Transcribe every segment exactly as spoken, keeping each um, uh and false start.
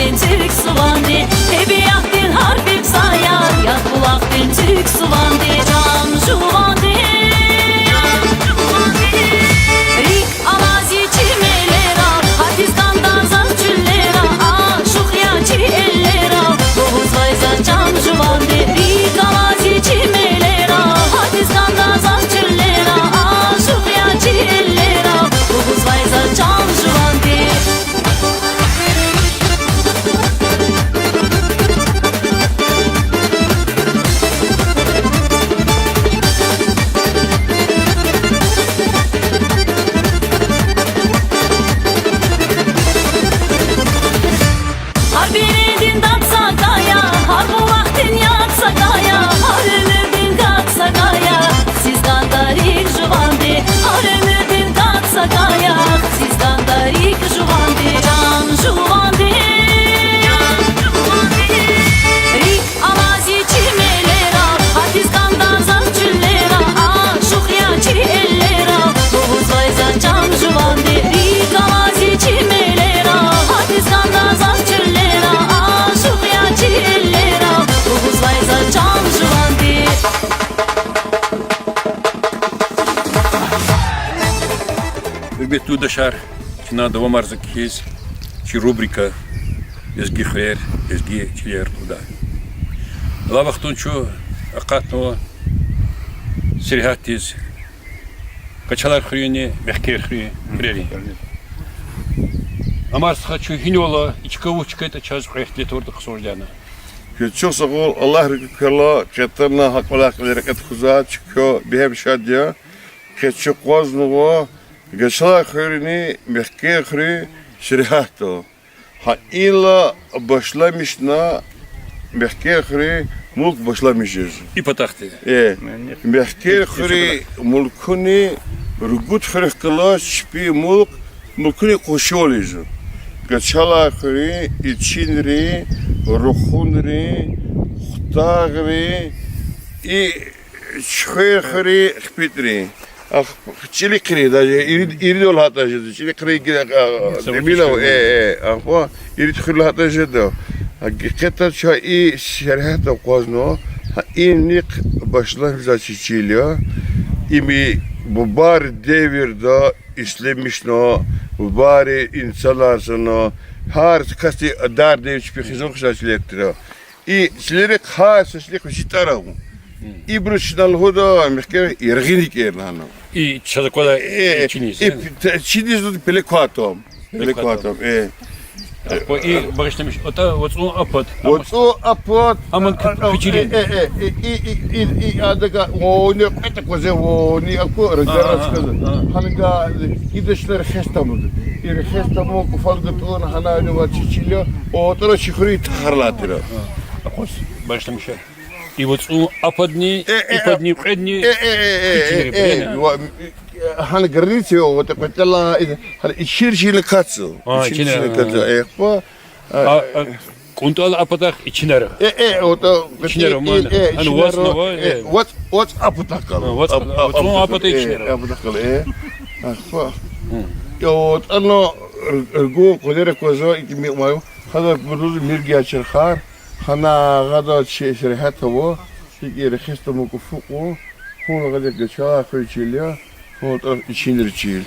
Цуьк суванди, тебиатдин гьар бир сая, Яргъулакъдин цуьк суванди, чан жуванди. РикӀ алаз чи мелера, гьатиз кӀандар заз чуьллера, ашукь я чи эллера, лугьузвай заз чан жуванди. РикӀ алаз чи мелера, гьатиз кӀандар заз чуьллера, ашукь я чи эллера, лугьузвай заз чан жуванди. Гьар биридин дад са гая, гьар булахдин яд са гая, гьар уьмуьрдин гад са гая, хци кӀандарик жуванди, гьар уьмуьрдин гад са гая, хци кӀандарик жуванди, чан жуванди. РикӀ алаз чи мелера, гьатиз кӀандар заз чуьллера, ашукь я чи эллера, лугьузвай заз чан жуванди. РикӀ алаз чи мелера, гьатиз кӀандар заз чуьллера, ашукь я чи эллера, лугьузвай заз чан жуванди. Гьуьрметлу юлдашар, чна давамарзава хьиз чи рубрика Лезги хуьрер, лезги чилер лугьуда. Алай вахтунда чун акъатнава сергьятдиз, Качалай хуьруьнни Мехкер хуьруьн хуьрерин. Амар стха, чун гьинал ала, и чка вуч чка ятӀа чаз кьве ихтилат авуртӀа хъсан жедани. Квез чухсагъул, Аллагь рази хьурай, кьетӀана гьа кӀвале кьиле рекье тухузвай, чун квез бегьем шад я. Къе чун акъвазнава Качалай хуьруьнни Мехкер хуьруьн сергьятда. Гьа инлай башламишна Мехкер хуьруьн мулк башламиш жез. И патахъди? Э, Мехкер хуьруьн мулкуни ругуд хуьрехъ галаз чпин мулк, мулкуни къуншивал ийизва. Качалай хуьруьн, Ичинрин, Рухунрин, Хутагърин, и Чуьхвер хуьруьн, ХпитӀрин. Ахпа ЧӀилихърин даже, ирид, ирид лагьайтӀа жеда, ЧӀилихърин гила, а, демина, э, э, ахпа ирид хуьр лагьайтӀа жеда. Гьакъикъатда чун и сергьятда акъвазнава, гьа инихъ башламишзавай чи чил я. Им бубайрин девирда ишлемишна, бубайри инсанар хьана, гьар касди дар-девир чпи хизан хьиз чилер тир. И чилерихъ гьар са чилихъ вичин тӀвар ава. Ибуру чна лугьуда Мехкер, Яргъиникер лагьана. И чаз аквада, э, и чиниз, э? Чиниз пеле кватам. Пеле кватам, э. Ахпа и багъишламиш, атӀа ВацӀун а пад. ВацӀун а пад. Аман кичилин. Э, э, э, и, и, и, и, адакай вуни кьве таквазе вуни аку, разгар расказ. Гьанга идачна рехес тамуд. И рехес тамун кӀуфал гатӀунна гьанайни ва чи чил я, отӀара чи хуьруьн тахьар алай тир. Акъваз, багъишламиша. И ВацӀун а падни, э, э, и падни, кьведни, э, э, э, э, кичилин, э, э, ва, э, гьана граница я, вот, кьветӀела, э, гьана Ичинри чилин кацӀ. А, Ичинри чилин кацӀ, э, ахпа. А, а, КӀунтӀал а патахъ Ичинар. Э, э, вот, э, Ичинар, э, ман. Э, гьана Ичинар, ВацӀ нава, э, э. ВацӀ, ВацӀ а патахъ кала. А, ВацӀ а, а, а патахъ, ВацӀун а патахъ Ичинар. Э, а патахъ кала, э. Ахпа. Гьм. Я, вот, ана, р-, ргун къванер аквазва, икӀ ми-, маю. Гьада буруз миргяй чархар, гьана гьада чи сергьят ава, икӀ рехес тамун кӀуфу кьун, гьуна гьада Качалай хуьруьн чил я, гьуна тӀвар Ичинри чил.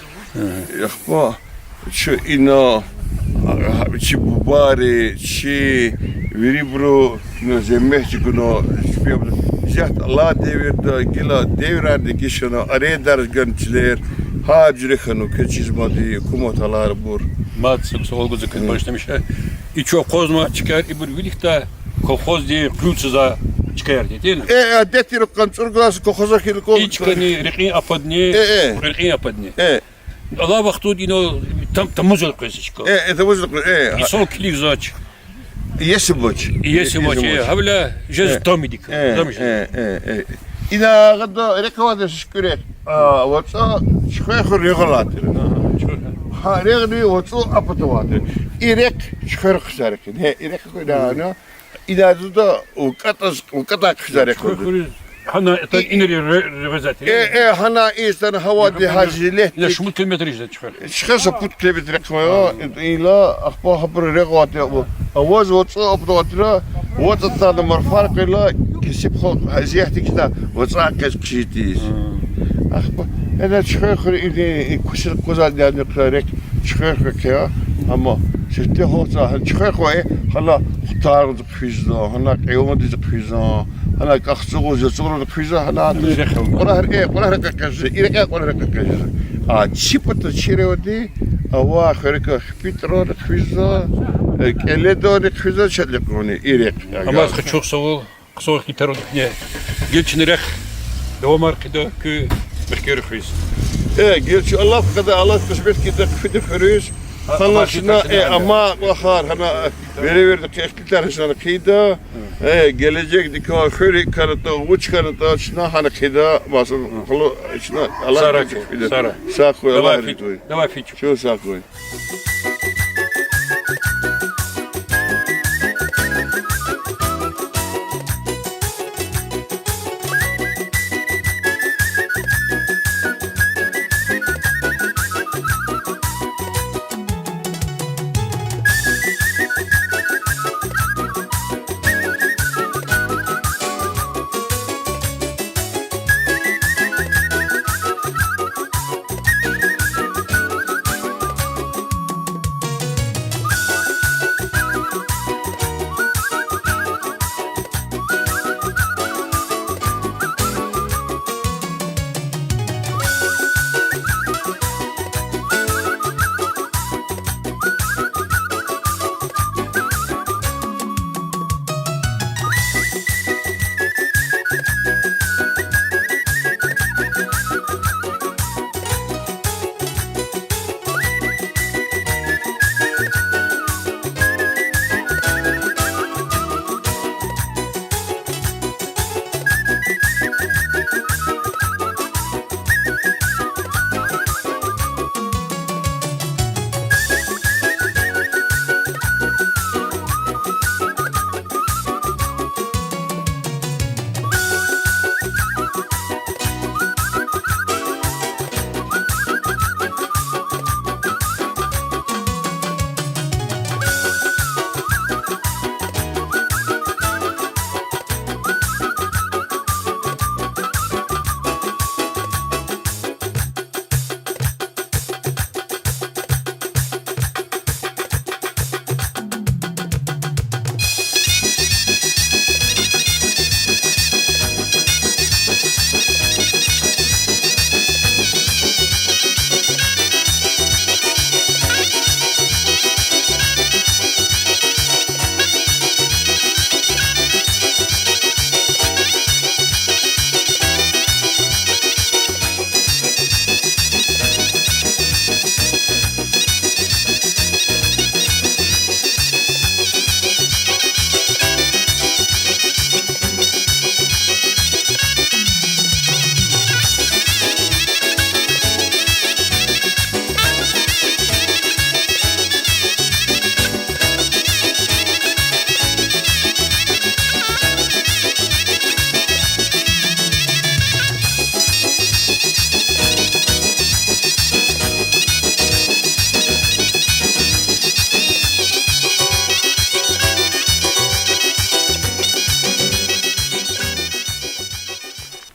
Ахпа чун ина, а, чи бубайри, чи вирибуру ина зегьмет чӀугуна, чпи абур. Исятда алай девирда гила девирар дегишна, арендар гана чилер, гьар жуьре хьанва, квез чизвайди, гьукумат алайбур. Мад са суал гуз квез, багъишламиша. И чун акъвазнавай чкаяр, ибур виликдай колхоздин къуьл цазвай чкаяр я, дила? Э, адет тир, къанни цӀуругуз колхозар хьайила кӀвал. И чкани рекьин а падни, э, э, рекьин а падни. Э. Алай вахтунда ина там, тамуз элкъвезва чка. Э, э, тамуз элкъве-, э. Инсан килигзавач. Иеси амач. Иеси амач, э, гьавиляй жез тамдик. Э, там жез. Э, э, э. Ина гьада рехъ авайди шуькӀуьрехъ. А, ВацӀа Чуьхвер хуьр регъуь алай тир. Агьа, чуьхвер. Гьа, регъуьни ВацӀун а пата авайди. И рехъ Чуьхвер хуьр хъсан рехъ я. Гье, и рехъ хуьр ана. Ина зуда вкӀатӀаз, вкӀатӀай хъсан рехъ я. Чуьхвер хуьр гьана, это и, инри ре-, регъуьзатир. Э, э, гьана инсан гьавади, гьа жилет. Ина шумуд километр жеда Чуьхвер хуьр? Чуьхвер са пуд километр кьван я, ила ахпа гьабур регъуьватӀа. Аваз вацӀа абуру адра, вацӀа атана марфар къвела, кесиб халкь гьазиятдик чна вацӀа къвез хъжи тийиз. Ахпа, ина Чуьхвер хуьре и квасир къваза дядни хъра рек Чуьхвер хуьр кья, амма сифте гьалцӀа гьа Чуьхвер хуьре гьана Хтаргъуз хъфизва, гьана Кьивандиз хъфизва, гьана Кахцугъуз, Яцугъуз хъфизва, гьана Кьурагьри, э, Кьурагьри къекъвезва, и рекье Кьурагьри къекъвезва. А чи пата чирвади, ава хуьрекай ХпитӀрани хъфизва, э, КӀеледани хъфизва, Четликъуни, и рекь. Амаз хъ чухсагъул, хъсан хьтин таралди куьне. Гила чна рехъ давамар хъийида куь мехкер хуьруьз. Э, гила чун алаф кьада, алаф кьисмет хьайитӀа хъфида хуьруьз. Гьана чна, э, амай кӀвалахар, гьана, э, веревирдихъ ихтилатар чна хъийида. Э, гележегдикай хуьр гьикӀ хьанатӀа, вуч хьанатӀа, чна гьана хъийида, масад хьайила чна алаф хъийида. Сагъ хьуй, Аллагь рази хьуй. Чун сагъ хьуй.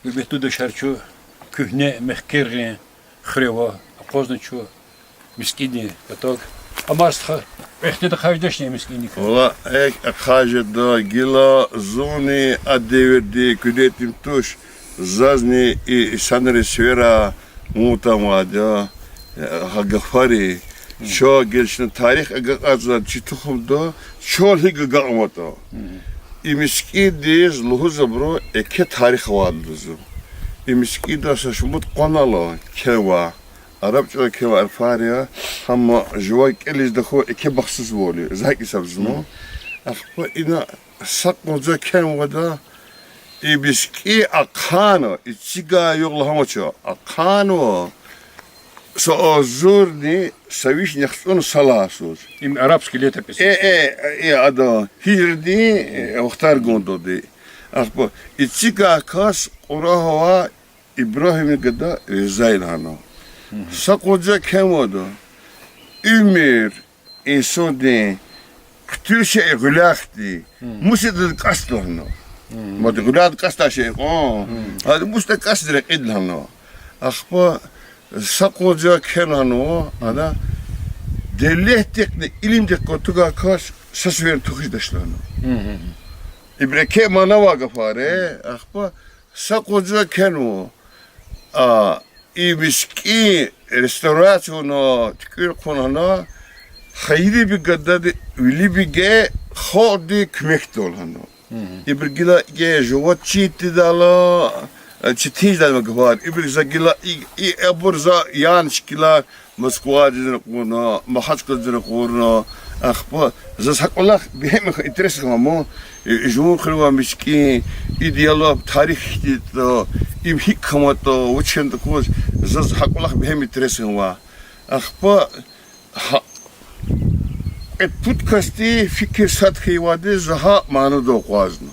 Гьуьрметлу юлдашар, чун куьгьне Мехкергъин хуьре ава, акъвазна чун мискӀиндин патав. Амма стха, эхтилат хьайидачни мискӀиндикай? Валлагь, экв ахъа жеда, гила зунни а девирдин куьне итим туш, зазни и инсанрин сивера мугьман авайди я, э, гьа гафари. Чун гила чна тарих агакьарзава чи тухумда, чун гьикӀ агакьнаватӀа. И мискӀиндиз лугьуз абуру, еке тарих авайди лугьузва. И мискӀинда са шумуд къванал кхьенва, араб чӀалай кхьенва, арфар я, гьам жуван кӀелиз тахьун еке бахтсузвал я, за гьакӀ гьисабзава. Ахпа ина са къуз кхьенвайди я, и мискӀин ахъайна, эцигай югъ лагьанача ахъайнава, са агъзурни са вишни яхцӀурни салай йисуз. Им арабский летопись. Э, э, э, ада гьижрадин, э, вахтар гундалди. Ахпа эцигай кас Кьурагьвай Ибрагьиман гада Риза лагьана. Са къуз кхьенвайди я: уьмуьр инсандин хъуьтуьл шей гъуьлягъди, мус ятӀа кӀасди лагьана. Мад гъуьлягъди кӀасдай шей кьван. Гьада мус ятӀа кӀасди рекьида лагьана. Ахпа са къванцава кхьена лагьанва, ана, девлетдихъни илимдихъ квай тугай кас са сеферда тухуз жедач лагьана. Ибур еке мана авай гафар я, ахпа са къванцава кхьенва. А, и мискӀин реставрация авуна, туькӀуьр хъувуна лагьана, хайири бегадад вилибиге халкьди куьмекда лагьана. Ибур гила ике жуваз четин жедайла, четин жедайла гафар. Ибур за гила и, и абур за яна шикилар Москвадиз ракъурна, Махачкъаладиз ракъурна, ахпа заз гьа кӀвалах бегьем интересный хьана, и жуван хуьре авай мискӀин, ида ялаб тарих хьтинди ятӀа, им гьикӀ хьанватӀа, вуч хьанватӀа кваз, заз гьа кӀвалах бегьем интересный хьана. Ахпа гьа кьвед-пуд касди фикир сад хьайивайди за гьа манадал акъвазна.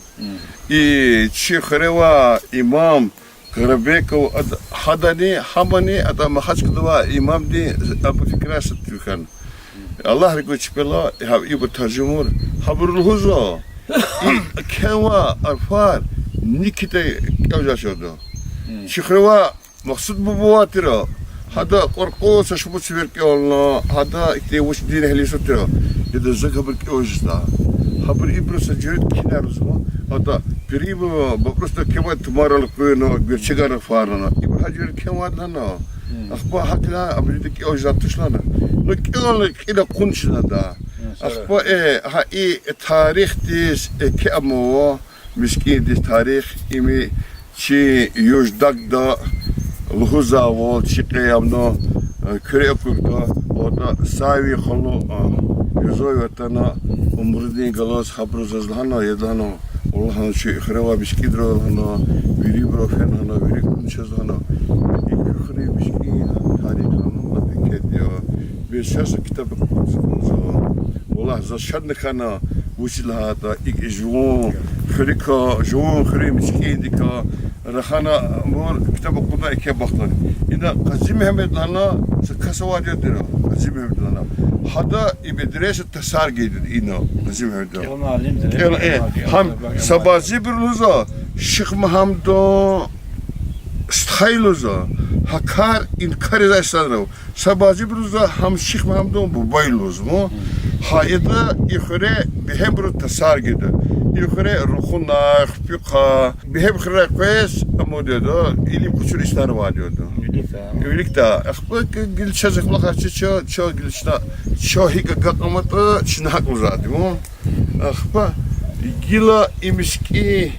И чи хуьре авай имам Карабеков, ад-, гьадани, гьамани, ада Махачкъаладай авай имамди, абур фикирар сад хьана. Аллагь рази хьуй чпелай, гьа ибур таржумар, гьабуру лугьузва, и кхьенвай гьарфар никита кӀелзавач ада. Чи хуьре авай Махсуд буба авай тир, гьада кьуркьуз са шумуд сефер кӀелна, гьада ихьтин вуч дин эгьли са тир, яда за гьабур кӀелзавач. Гьабур ибуру са жуьре кхьенвай лугьузва, ада пирив бапӀрусда кхьенвай тумарал къуьна, гуьрчегар фарна, ибур гьа жуьре кхьенвайди лагьана. Ахпа гьакӀ лагьана, абур ида кӀелзавайди туш лагьана. Ну кӀелна, кьил акъудиз жеда ада. Ахпа, э, гьа и тарихдиз, э, кхьенвай мискӀиндиз тарих, им чи Юждагда лугьузвайвал, чи къе ама, э, Куьре округда, ада Сави халу, э, юзуьв атана, умрудин галаз гьабуру заз лагьана, яда лагьана, валлагь лагьана, чи хуьре авай мискӀинра лагьана, вирибуру фена лагьана, вири кӀунчаз лагьана. И куь хуьруьн мискӀин тарих лагьана лап еке я. Бес чаз са китаб акъудзава. Валлагь, заз шадни хьана, вучиз лагьайтӀа икӀ жуван хуьруькай, жуван хуьруьн мискӀиндикай рахана, мур китаб акъудна еке бахтар. Ина Къази-Мегьамед лагьана са кас авайди я тир, Къази-Мегьамед лагьана. Гьада и медреса тасар гайиди ина, Къази-Мегьамеда. КӀела, э, гьам са бязибуру лугьузва, Шихмагьамдан стхаяр лугьузва, гьа кар инкар ийизвай инсанар ава. Са бязибуру лугьузва, гьам Шихмагьамдан бубаяр лугьузва. Гьа яда и хуьре бегьембуру тасар гайиди. И хуьре Рухунай, Хпихъай, бегьем хуьрерай къвез амуд яда, илим къачур инсанар авайди яда. Виликдай. Ахпа гила чаз кӀвалахар чи, ча, ча гила чна, ча гьикӀ агакьнаватӀа, чна гьакӀ лугьузвайди я. Ахпа гила и мискӀин,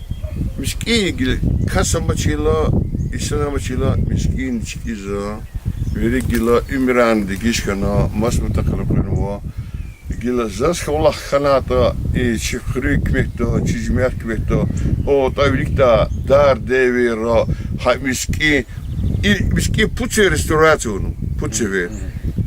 мискӀин гила кас амачирла, инсан амачирла мискӀин чкӀизва. Вири гила уьмуьрар дегиш хьана, маса патахъ элкъвенва. Гила заз кӀвалах хьанватӀа, и чи хуьруьн куьмекда, чи жемят куьмекда, о, тӀа виликдай дар девирра, гьа мискӀин, и мискӀин пуд сефер реставрация авуна, пуд сефер.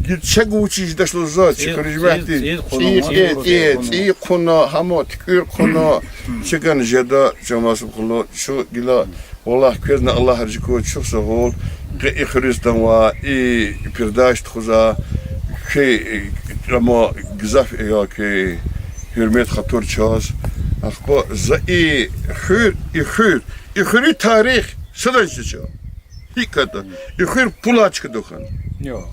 Гила чаз вучиз жедач лугьузва, чи хуьруьн жемятди, цӀийи, цӀийи хъувуна, гьам туькӀуьр хъувуна, чаз гана жеда, чан Масуб халу, чун гила, валлагь, квезни Аллагь рази хьуй, чухсагъул, къе и хуьруьз атанвай, и передача тухузвай, квез, э, ама гзаф я квез гьуьрмет, хатур чаз. Ахпа за и хуьр, и хуьр, и хуьруьн тарих садани чизвач. ГьикӀ хьайитӀа, и хуьр пулай чкадал хьана.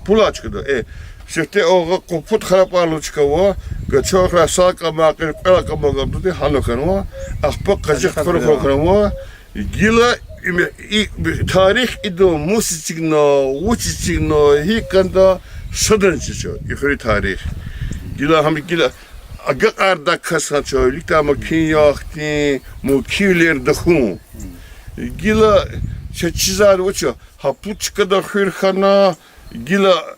Пулай чкадал, э, сифте агъа къу-пуд харапӀар лугьуз чка ава, гачахра са кӀама кьил кьве кӀама гатӀунди гьана хьанва, ахпа къазихъ хьана хьанва, гила и, и тарих идан мус эцигна, вуч эцигна, гьикӀ хьана, садани чизвач и хуьруьн тарих. Гила гьам гила агакьардай кас хьана чун, виликдай мумкин я хьтин, мумкинвилер тахьун. Гила чаз чизвайди вуч я, гьа пуд чкадал хуьр хьана, гила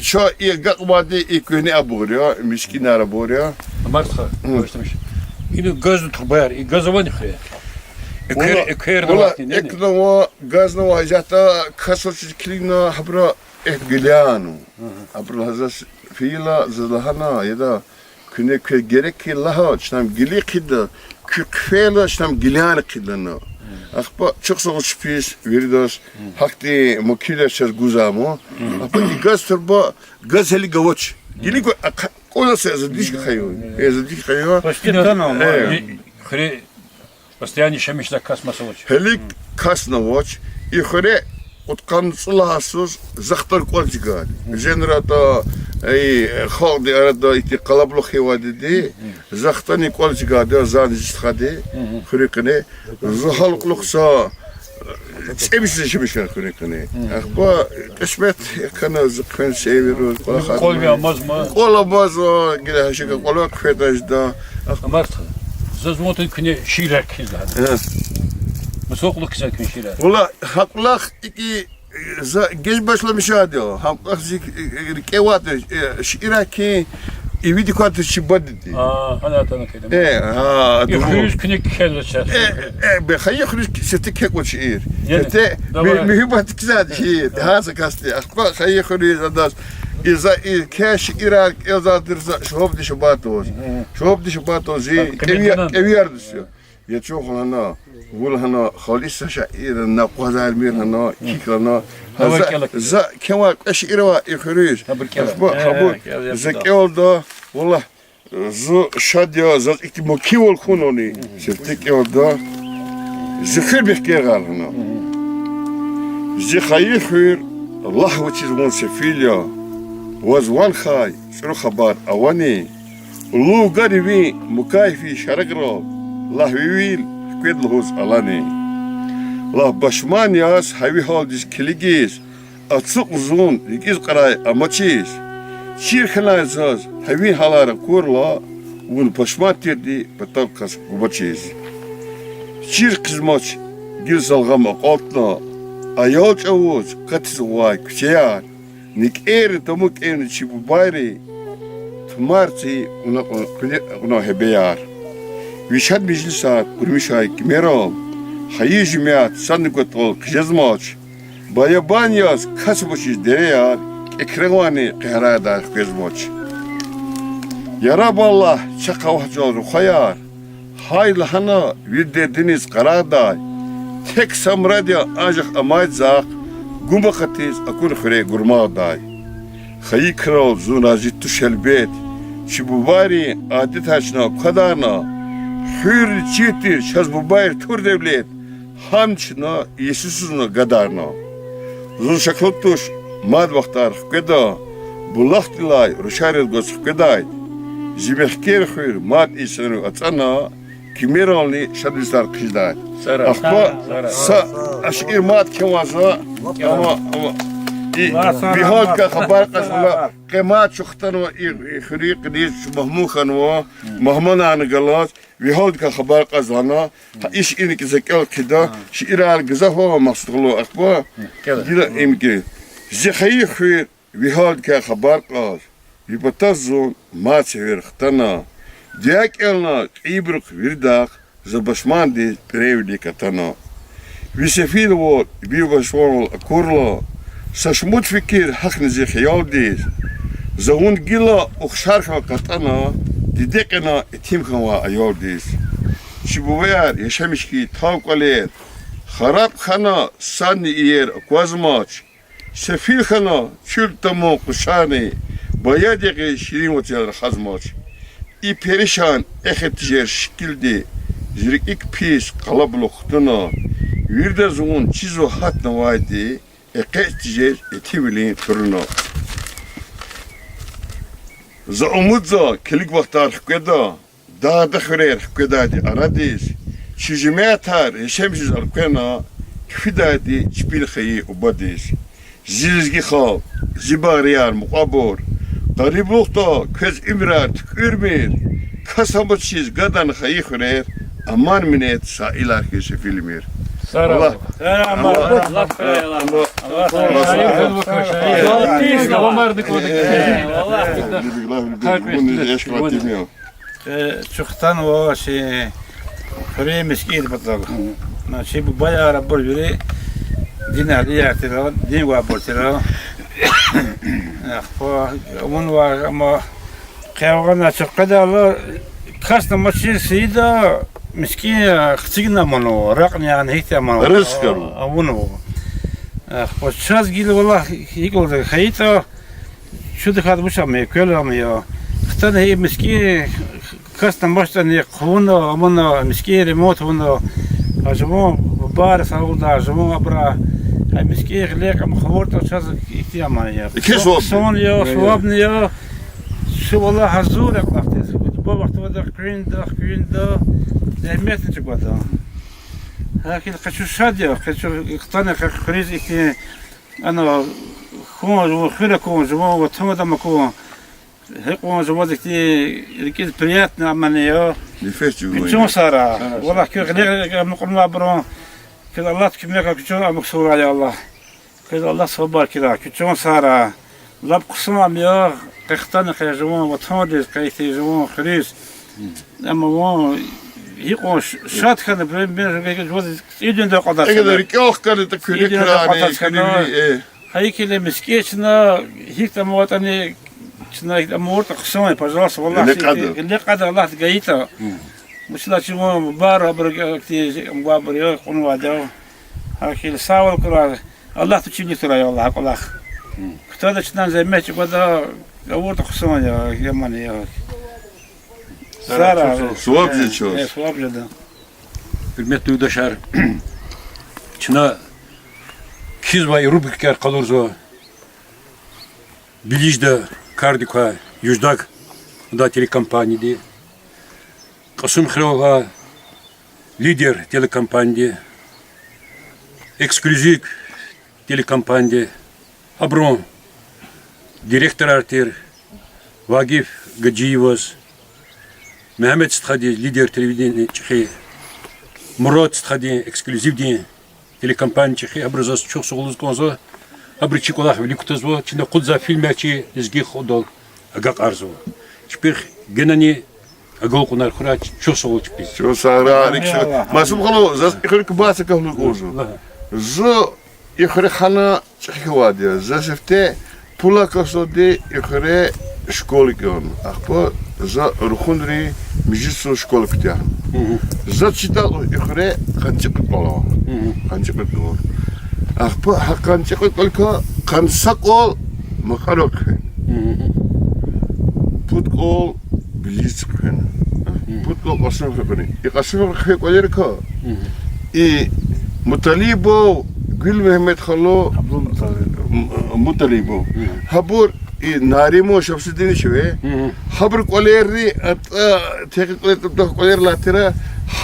чаз и агакьвайди и куьгьне абур я, мискӀинар абур я. Амар стха, гьм, башламиш. Ина газдин трубаяр, и газ авани хуьре? Эквер, валлагь, экверни валлагь, вахтунда, эквер ава, газни ава, исятда кас вучиз килигна, гьабуру эхь гилана. Гьабуру лагьана заз, фейила заз лагьана, яда, куьне квез герек хьайила лагь, чна ам гила хъийида, куь хъфейила чна ам гилани хъийида лагьана. Ахпа чухсагъул чпиз, виридаз, гьахьтин мумкинвилер чаз гузвай ама. Ахпа и газ труба, газ гьеле гвач. Гила гва-, ахъа-, кӀвал Се за дишка хайи. Э, за дишка хайи. Почти тана, э. Хуьре постоянно яшамиш жедай кас маса авач. Гьеле касни авач. И хуьре кьудкъанни цӀуд лагьай йисуз за хтана кӀвал чигади. Женра та, э, халкьдин арада ихьтин къалабулух хьайиди. За хтана кӀвал чигади, зани зи стхади. Хуьруьн къене. Зун гьал кьулухъ са цӀемуьжуьд йис яшамиш хьана хуьруьн къене. Ахпа кьисмет хьана, зун хъвена севируз, кӀвал хьана. КӀвал ви амазма? КӀвал амазва, гила гьа шикил кӀвале хъфена жеда. Ахпа. Амар стха, заз ван тун куьне шиирар кхьиз лагьана. Гьа. Маса кьулухъ кхьизва куьне шиирар? Валлагь, гьа кӀвалах икӀ за геж башламишайди я, гьа кӀвалах зи рикӀе авайди я, э, шиирар кхьин, и видикватур чи бадеди. А, гьана атана кӀелда. Э, гьа, и хуьруьз куьне кхьенва чаз. Э, э, бе, хайи хуьруьз сифте кхьекьван шиир. Яни, сифте давай. Муьгьуьббат кхьизвайди шиир. Гьа са касди. Ахпа хайи хуьруьз адаз. И за и кхьей шиирар кӀелзавай тир за Шугьубдин Шабатоваз. Шугьубдин Шабатоваз зи кӀевияр дуст я. Я чун хьана, вун хьана, халиса шаир хьана, акъвазармир хьана, кик хьана. Гьа за, за кхьенвай кьве шиир ава и хуьруьз. Гьабур кӀелда. Ахпа, гьабур за кӀелда, валлагь, зун шад я, заз ихьтин мукайвал хьунани, сифте кӀелда. Зи хуьр бихкергъар хьана. Зи хайи хуьр, лагь вучиз вун сефил я, ваз ван хьайи чӀуру хабар авани? Лув гана ви мукай физ шараграл, лагь, ви вил хквед лугьуз алани? Лагь, пашман яз гьа ви гьалдиз килигиз, ацукь зун рикӀиз кьарай амачиз. Чир хьанай заз гьа ви гьалар акурла, вун пашман тирди патав кас гумачиз. Чир хъийизмач, гила зал гъам акьалтна, аял чӀавуз катиз гъвай куьчеяр, никӀерни тамук кӀевна чи бубайри, тумар ци кьуна, кьуна гьебеяр. Ви шад межлисар къурмишай кимерал, хайи жемят садни кӀватӀал хъжезмач, баябан яз кас амачиз дереяр, кӀекревайни къегьрайдай хквезмач. Яраб Аллагь, чахъ авахьзава рухваяр, гьай лагьана вири дердиниз къарагъдай, тек са мурад я анжах амай захъ, гум акъатиз акуна хуьре гурмагъдай. Хайи крал зун рази туш гьелбет, чи бубайрин адетар чна квадарна, хуьрни чир тир чаз бубайрин тур-девлет, гьамни чна иесисузна гадарна. Зун шаклу туш, мад вахтар хкведа, булахдилай рушариз гваз хкведай, зи мехкер хуьр мад инсанрив ацӀана, кимерални шадвилизар хъижедай. Ахпа са шиир мад кхьенвай за, ама, ама, и ви гьалдикай хабар кьаз лагьана, къе мад чун хтанва и, и хуьруьн къене, чун мугьман хьанва, мугьманарни галаз, ви гьалдикай хабар кьаз лагьана, гьа и шиирни кӀи за кӀел хъийида, шиирар гзаф ава, Махсудгъулу, ахпа, гила им кӀи. Зи хайи хуьр, ви гьалдикай хабар кьаз, ви патав зун мад сефер хтана. Дуьа кӀелна кьейибурухъ виридахъ, за пашмандиз пӀиревилик атана. Ви сефилвал, ви пашманвал акурла, са шумуд фикир гьахьна зи хиялдиз. За вун гила ухшар хьана кьатӀана, диде кьена итим хьанвай аялдиз. Чи бубаяр яшамиш хьайи тав кӀвалер хараб хьана, садни иер аквазмач. Сефил хьана чуьл тамун къушарни, баяд ягъиз ширин вацрал рахазмач. И перишан эхир тежер шикилди зи рикӀик пис къалабулух хтуна, виридаз вун чизва гьатнавайди, экъечӀ тежез итимвилин туруна. За умудзава килиг вахтар хкведа, дагъда хуьрер хкведайди арадиз, чи жемятар яшамишиз элкъвена, кфидайди чпин хайи убадиз. Зи лезги халкь, зи багърияр мукьвабур, гъариблухда квез уьмуьрар туькӀуьрмир, кас амачиз гадана хайи хуьрер, аман минет саилар хьиз сефилмир. Аллагь, Аллагь, Аллагь, Аллагь, Аллагь. Э, чухтан ва чи хуьруьн мискӀиндин патал. На чи бубаяр абур вири дин агьлияр тира, дин авайбур тира. Ахпа авунвай, амма къе гъана чухъ къведайла, касни амачир сиида, мискӀин хцигна аманва, ракьни яна гьихьтин аманва. Ризкъ авунва. Ахпа чаз гила валлагь гьикӀ лугьуда хьайитӀа, чудахъ вуч ам я, квел ам я, Тана и мискӀин кас тамашдани хъувуна, амуна, мискӀин ремонт авуна, а жуван бубайри сагъвалда, жуван абра, а мискӀин гъиле кьван хъувуртӀа чаз ихьтин амани я. Хъсан я, савабни я. Чун валлагь гьазур я кӀвалахдиз. Буба вахтунда къуьнда, къуьнда, зегьметни чӀугвада. Гьакӏ хьайила къе чун шад я, къе чун хтана къе хуьруьз ихьтин, ана, хьун жуван, хуьр акун жуван, ватан адам акун. Гьикьван жуваз ихьтин рикӏиз приятно амани я. Куьн чан сагърай. Валлагь, куьн гъиле кьунвайбурун. Куьн Аллагьди куьмек, куьн чан амукьсурай, я Аллагь. Куьн Аллагьди сабур хьурай, куьн чан сагърай. Лап хъсан ам я, къе хтана къе жуван ватандиз, къе ихьтин жуван хуьруьз. Амма вун гьикьван ш-, шад хьана, бе-, бе-, жуваз цӀийидалди акъатзава. Эгер рикӀел хкана, та куьне куьне куьне куьне, э. Гьа икӀ хьайила мискӀин чна гьикӀ амукьайтӀани, чна гьикӀ амукьайтӀа хъсан я, пожалуйста, валлагь, гъиле кьада, Аллагьди гайитӀа. Вучиз лагьайтӀа чун бубайри абур, ахьтин амукьайбур я, кьунвайди я. Гьа икӀ хьайила сагъвал хьурай, Аллагьди чилин турай, я Аллагь, кӀвалах. Кутада чна зегьмет чӀугвада, авуртӀа хъсан я, яман я. Сагърай. Саваб жеда чаз. Э, саваб жеда. Гьуьрметлу юлдашар, чна кхьизвай рубрикаяр къалурзава Белижда кардик квай Юждак ада телекомпанияди, Кьасумхуьрел авай Лидер телекомпанияди, Эксклюзив телекомпанияди, абурун директорар тир Вагиф Гаджиеваз, Мегьамед стхадиз, Лидер телевидение чӀехи, Мурад стхадин, Эксклюзивдин телекомпания чӀехи, абуруз заз чухсагъул лугьуз кӀанзава, абуру чи кӀвалах вилик кутазва, чна акъудзавай фильмар чи лезги халкьдал агакьарзава. Чпихъ генани агалкьунар хьурай, чухсагъул чпиз. Чухсагърай, рикӀ са. Масуб халу, заз и хуьре квай са гаф лугьуз кӀанзава. За и хуьре хана чӀехи хьайивди я. За сифте пул акатзавайди и хуьре школа кӀелна. Ахпа за рахунрин межлисдин школа куьтягьна. За чидайла и хуьре къанни цӀикьвед кӀвал ава. Къанни цӀикьвед кӀвал. Ахпа гьа къанни цӀикьвед кӀваликай къанни са кӀвал Макьарал хъфена. Пуд кӀвал Белижда хъфена. Пуд кӀвал Кьасумхуьрел хъфена. И Кьасумхуьрел хъфей кӀвалерикай и Муталибов Гуьлмегьамед халу, Абдулмуталибов. М-, Муталибов. Гьабур и Нариман Шамсудинович ви. Гьабурун кӀвалерни, атӀа, техи кӀвалер, тахьайтӀа кӀвалер алай тир,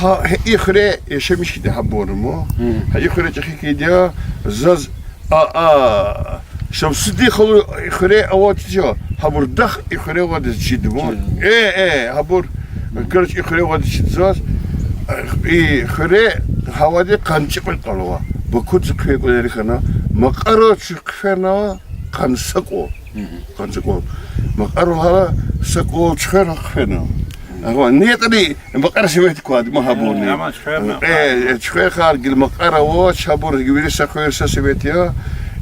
гьа, и хуьре яшамиш хьайиди гьабурни. Гьа и хуьре чӀехи хьайиди я, заз, а, а, Шамсудин халу и хуьре авачиз, гьабур дахъ и хуьре авайди чидач. Э, э, гьабур, короче, и хуьре авайди чидач заз. И хуьре гьавайди къанни цӀикьвед кӀвал ава. Бакуда хъфей кӀвалерикай хьана, Макьарал чухъ хъфена къанни са кӀвал. Къанни са кӀвал. Макьарал гьа са кӀвал чухъ хъфена. Агъа, ни ятӀани Макьарал совет квайди ма гьабурни. Э, чухъ хъфена гила Макьарал авач, гьабур вири са хуьр, са совет я.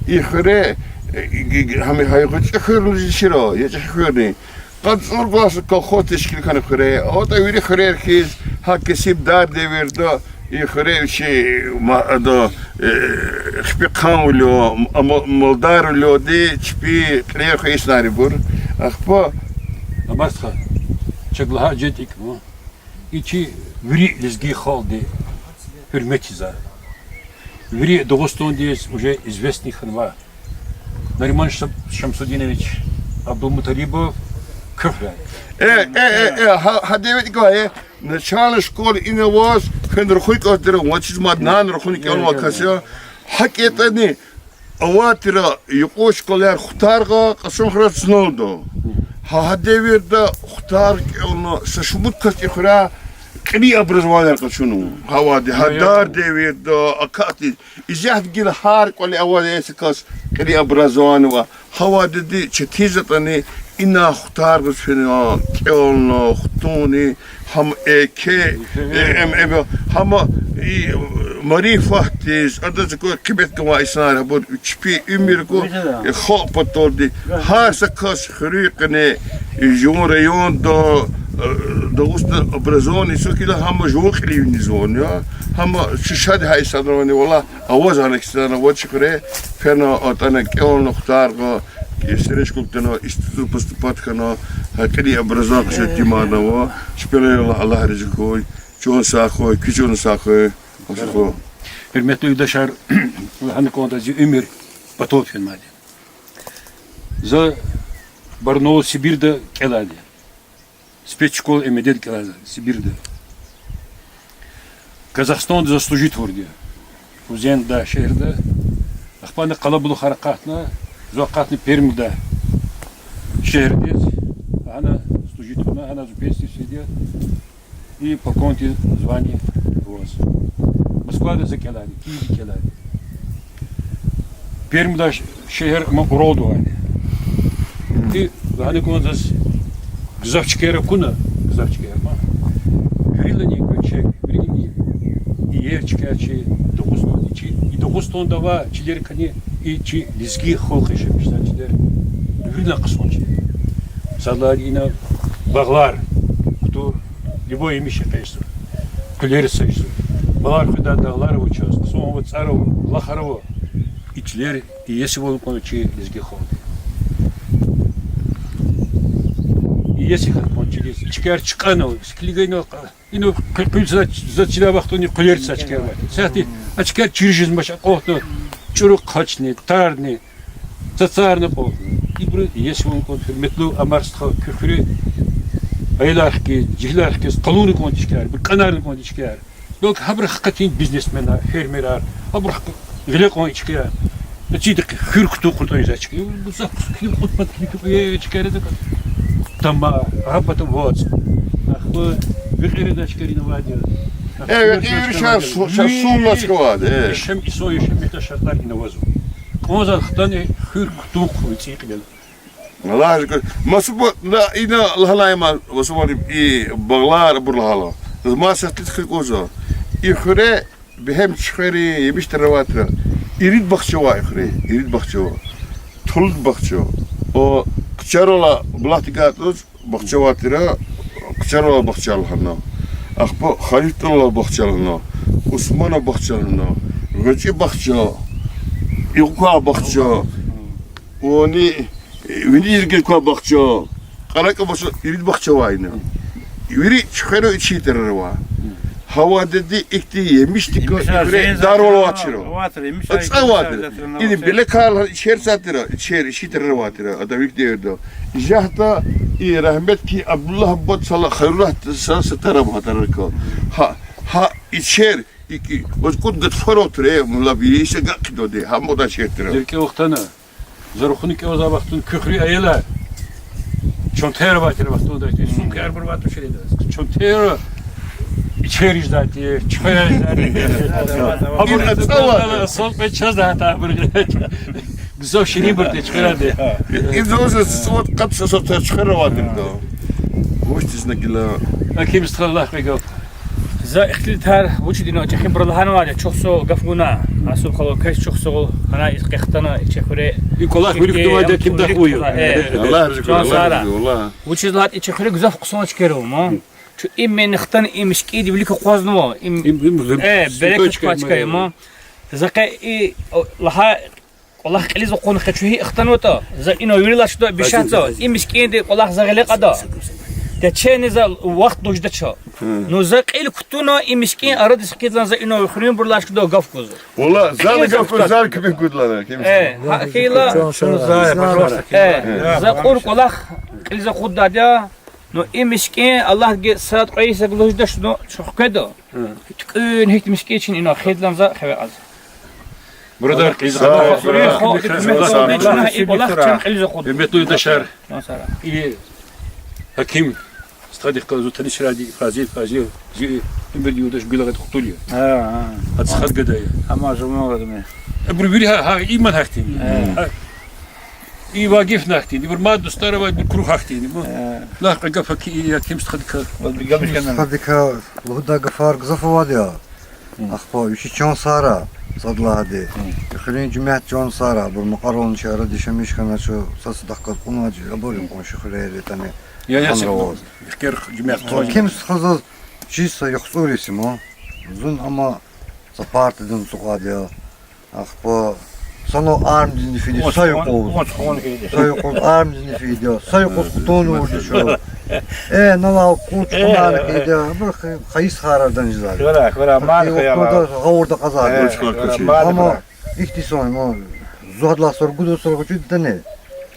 И хуьре, э, гьам гьа гъвечӀи хуьр лугьуз чира, я чӀехи хуьрни. КъанцӀурбур галаз колхоз тешкил хьана хуьре. АтӀа вири хуьрер хьиз, гьа кесиб дар девирда, и хуьре вичи ма-, ада, э, хипи хъанвилер, ама малдарвилерди чпи кьилер хвейи инсанар ибур. Ахпа Аббас стха, чаз лагьай жедик ма. И чи вири лезги халкьди гьуьрмет ийизвай. Вири Дагъустандиз уже известный хьанвай Нариман Шам-, Шамсудинович Абдулмуталибов куьхвей. Э, э, э, э, гьа, гьа девирдикай, э, начальный школа ина аваз, фена рахуй кӀанзавайди тир, вучиз мад нана рахуна кӀелнавай кас я. ГьакӀ ятӀани, авай тир юкьва школаяр Хтаргъа, Кьасумхуьрел, Цуналда. Гьа, гьа девирда Хтаргъа кӀелна са шумуд кас и хуьряй кьилин образованияяр къачунва. Гьавайди, гьа дар девирда, акатиз. Исятда гила гьар кӀвале авай са кас кьилин образование авай. Гьавайди четин затӀ я, ина Хтаргъаз фена, кӀелна, хтуна, гьам эке, э, эм, эм, гьам и марифатдиз, адаз къимет гвай инсанар, абур чпи уьмуьрдикай, э, халкь паталди. Гьар са кас хуьруьн къене, э, жуван районда, э, Дагъустан образование, са кила гьам жуван кьилив ийизвани, гьам чи шад гьа инсанар авани, валлагь, аваз гьана ксарни авач хуьре, фена атӀана кӀелна Хтаргъа, Эсереш кӀватӀ хьана, институтда поступать хьана, гьакӀни образование къачуна, тӀимил ава. Чпелай Аллагь рази хьуй, чан сагъ хьуй, куь чан сагъ хьуй. Гьуьрметлу юлдашар, лагьана кӀанда, зи уьмуьр патал фенвайди. За Барнаул, Сибирда кӀелайди. Спецшкола МВД-да кӀелай за Сибирда. Казахстанда за служить авурди я. Фузенда шегьерда. Ахпа ана къалабулухар акъатна, зун акъатна Пермда шегьердиз. Гьана служить авуна, гьана зун пенсиядиз фида. И по конту званий аваз. Москвада за кӀелайди, Киевда кӀелайди. Пермда ш-, шегьер ма Уралда авайди. И лагьана кӀанда заз, гзаф чкаяр акуна, гзаф чкаяр ма. Вирилани гуьрчег, вирилани иер чкаяр чи Дагъустанда, чи, и Дагъустанда авай чилерикай и чи лезги халкь яшамиш жезвай чилер вирилай хъсан чилер. Сад лагьайди, ина багълар кутур, любой емиш экъечӀзава, къуьлер эцигзава. Балар хуьдай дагълар ава чаз, хъсан ава, цӀар ава, булахар ава. И чилер иесивал кӀанда чи лезги халкьдин. Иеси хьана кӀанда чилиз, чкаяр чкӀана, килигайла, ина къу-, къуьл за, за чидай вахтунда къуьлер эцигзавай чкаяр ава. Сятда а чкаяр чир жезмач, акъатна, чӀуру хъачни, тарни, цацарни акъатна. Ибуру иесивал кӀанда, гьуьрметлу Амар стха, куь хуьруьн аялар хкиз, жегьилар хкиз къалурна кӀанда чкаяр, ибур кӀанарна кӀанда чкаяр. Белки гьабуру хкатин бизнесменар, фермерар, гьабуру хкатин гъиле кьван и чкаяр. Эцигда хуьр кутуна кьуртӀани за чка. Гзаф килиг кьуд пад, килиг кьуд пад чкаяр ада. Тамар, гьа пата вацӀ. Ахпа векьерин чкаяр инавайди я. Э, векьерин чкаяр су-, са сунна чкавайди, э. Яшам, инсан яшамиш жедай шартӀар инавазва. Кьван за хтана хуьр кутун хъувун цӀийи кьилел. Аллагь рази хьуй. Масубур, на, ина лагьанай ман, масубур и багълар абур лагьайла. Маса тит хквезва. И хуьре бегьем чи хуьре емиш тарар авай тир. Ирид бахча авай и хуьре, ирид бахча авай. Тулуд бахча. О, Хъчарвала булахдикай тӀуз бахча авай тир, Хъчарвала бахча лагьана. Ахпа Халитдулла бахча лагьана. Усмана бахча лагьана. ГъвечӀи бахча. Игъукай бахча. Вани, вини иргикай бахча, къаракӀа бахча, ирид бахча авай ина. Вири чи хуьре ичин тарар ава. Гьавадиди ихьтин емишдикай и хуьре дарвал авачир. АцӀа авайди. Ина белекар лагьана ичер сад тир, ичер, ичин тарар авай тир, адан вилик девирда. Ижагьда и рагьметдин Абдуллагь буба цала Хайруллагь са, са тараб гьа тарарикай. Гьа, гьа ичер, икӀ, ваз кьуд гатфар авай тир, э, мулла би, иса гакидоди, гьа мугьда ичер тир. Зи рикӀе вахтана. За рухуни кӀелзавай вахтунда куь хуьруьн аялар чантаяр авай тир вахтунда, сумкаяр авай тушир ада. Чантаяр ичер ийизвайди, чуьхверар ийизвайди. Абур ацӀа авай. Сон печазда гьатта абур. Гзаф ширинбур тир чуьхверар. Изоза сот къат са сорта чуьхвер авай тир да. Вучиз на гила. Гьаким стха, Аллагь кьве гаф. За ихтилатар вучиз ина чӀехибуру лагьанвайди, чухсагъул гаф гуна, Асуб халу, квез чухсагъул, гьана и къе хтана, и чи хуьре. И кӀвалах вири кутунвайди Гьаким дахуй. Э, Аллагь рази хьуй, Аллагь рази хьуй, валлагь. Вучиз лагьайтӀа и чи хуьре гзаф хъсан чкаяр ава ма. Чун и мени хтана и мискӀинди вилик акъвазнава, и, э, берекат квай чка я ма. За къе и, о, лагьай кӀвалах кьилиз акъудна къе чун гьикӀ хтанватӀа, за ина вирилай чида бишатзава, и мискӀинди кӀвалах за гъиле кьада. Течени за вахт дуждач. Ну, за кьил кутуна, и мискӀин арадиз хкидлан за ина хуьруьнбурулай чида гаф гузва. Валлагь, зани гаф гуз, зани куьмек гудлана. Э, гьа хьайила. Э, за кьур кӀвалах кьилиз акъуддайди я. Ну, и мискӀин Аллагьди сад кьве йисуз лугьудач, ну, чухкведа. ТуькӀуьн гьихьтин мискӀин чна ина хедлан за хиве аз. Бурадар, къизгъа. Гьуьрметлу юлдашар, и Гьаким стхадихъ галаз зун танишарайди, Фазил, Фазил, зи уьмуьрдин юлдаш Гуьлагъет Хтули. Гьа, гьа. Ада стхад гада я. Амма жумагъадми. Абуру вири гьа, гьа, иман гьахьтин. Гьа. И Вагиф гьахьтин, ибур мад дустар авай, ибур круг гьахьтин, ибур. Э. Лагь кьве гаф Гьаки-, Гьаким стхадикай. Гьаким стхадикай лугьудай гафар гзаф авайди я. Ахпа вичи чан сагърай, сад лагьайди. И хуьруьн жемят чан сагърай, абур Макьарални чи арада яшамиш хьанач, са садахъ галаз кьунвай, абур къунши хуьрера ятӀани. Я, я, ханра ваз. Ихтияр жемят. Гьаким стха заз чи са яхцӀур йис я ма. Зун амма са партадан ацукьайди я. Ахпа Санал армиядизни фиди, са юкъуз. Са юкъуз армиядизни фиди, са юкъуз кутуна вуж чу. Э, нала куч кьунарна фиди, абур хъ-, хайи схарадан жезва. Хьура, хьура, ман хьура. Гъавурда къаза. Э, хьура, ман хьура. Ихьтин сон, ма, зу гьадалай соргуда соргучи дани.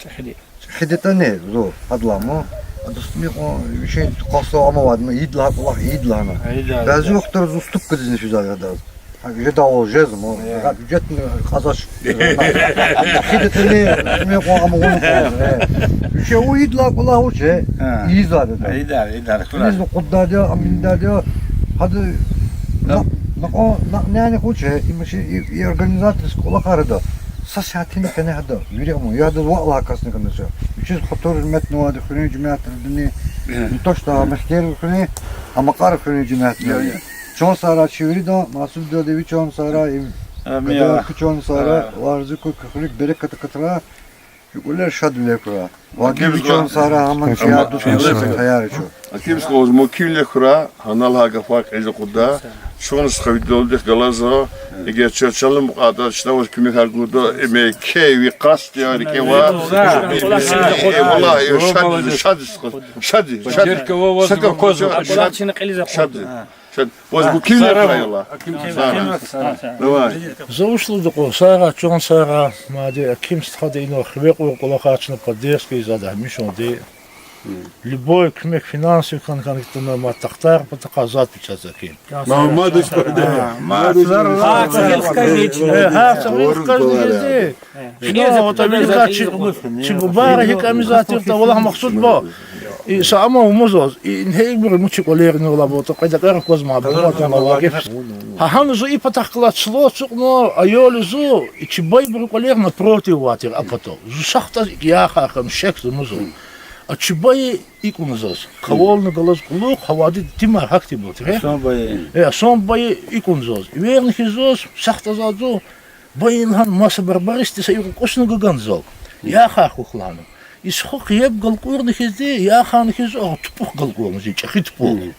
ЧӀехиди. ЧӀехиди тани зу гьадалай, ма. Адаз микьван вичин къаст амавайди, ма, ийидалай кӀвалах ийидалай ана. Ийидалай. Бязи вахтара зу ступкадизни физвай адаз. Гьа, жедайвал жез, ма. Э. Гьа, бюджетни къазач. ЧӀехиди тани микьван амавун къваз, э. Вичи у ийидалай кӀвалах вуч я? Гьа. Ийизвайди я. Ийида, ийида, хьура. Инизни къуддайди я, ам ийидайди я. Гьада, на-, накьан, накьнени вуч я? Им чи и, и организаторский кӀвалахар ада. Са сятини къене гьада вири амай, я гьадаз ваъ лагьай касни хьанач. Вичиз хатур-гьуьрметни авайди хуьруьн жемятдини, не то что мехкер хуьруьн, а Макьар хуьруьн жемятдини. Чан сагърай чи виридан, Масубдиди ви чан сагърай, им, Амин. Кадавки чан сагърай, Аллагь рази хьуй, куь хуьруьк берекат акатрай, куь кӀвалер шадвилер хьурай. Ва Аким ви чан сагърай, гьаман чи яр-дуст, Аким, таяр чу. Аким стхаз, мумкинвилер хьурай, гьанал гьа гафар кьилиз акъудда, чун стха ви далдихъ галазва, эгер чаз чалун мукьватӀа, чна ваз куьмекар гуда, им еке ви къаст я, рикӀе ва. Валлагь, шад, шад, стха, шад, шад. Поддержка ва ваз, шад, ваз, шад, шад. Ваз мумкинвилер хьурай, Аллагь. Аким, Аким, Аким. Давай. За вуч лугьуда кьван, сагърай, чан сагърай, мад Аким стхади инал хиве кьур кӀвалахар чна поддержка ийизвайди гьамишанди. Любой куьмек финансовый хьана хьана хьтин, мад тахтар патахъай заз пичаз Аким. Мамадыш. Гьар са гъил хкажни жезди. Чна вот виликай чи, чи бубайри гьикӀ амизвай тиртӀа, валлагь, Махсудба. И са ама умузаз, и ингье ибуру мичӀи кӀвалерни валлагь, вот, кьвед акьван аквазма, бубадин вагиф. Гьа гьана зу и патахъ галаз чилел ацукьна, аялри зу, и чи байбурун кӀвалер напротив авай тир а патал. Зу сахтаз икӀ яхъ хьана, шехьзамазал. А чи бай икӀ авуна заз. Кавални галаз кьулухъ, гьа вадида итимар гьахьтинбур тир. Э, Гьасан бай икӀ авуна заз. Эверни хьиз заз, сахтаз заз, бай лагьана, маса барбаристи са юкъуз кӀусни гугана зал. Яхъ хьухь лагьана. И сухух еб галкӀурна хьизди, яхъ хьана хьиз, агъа тупӀукь галкӀурна зи, чӀехи тупӀукь.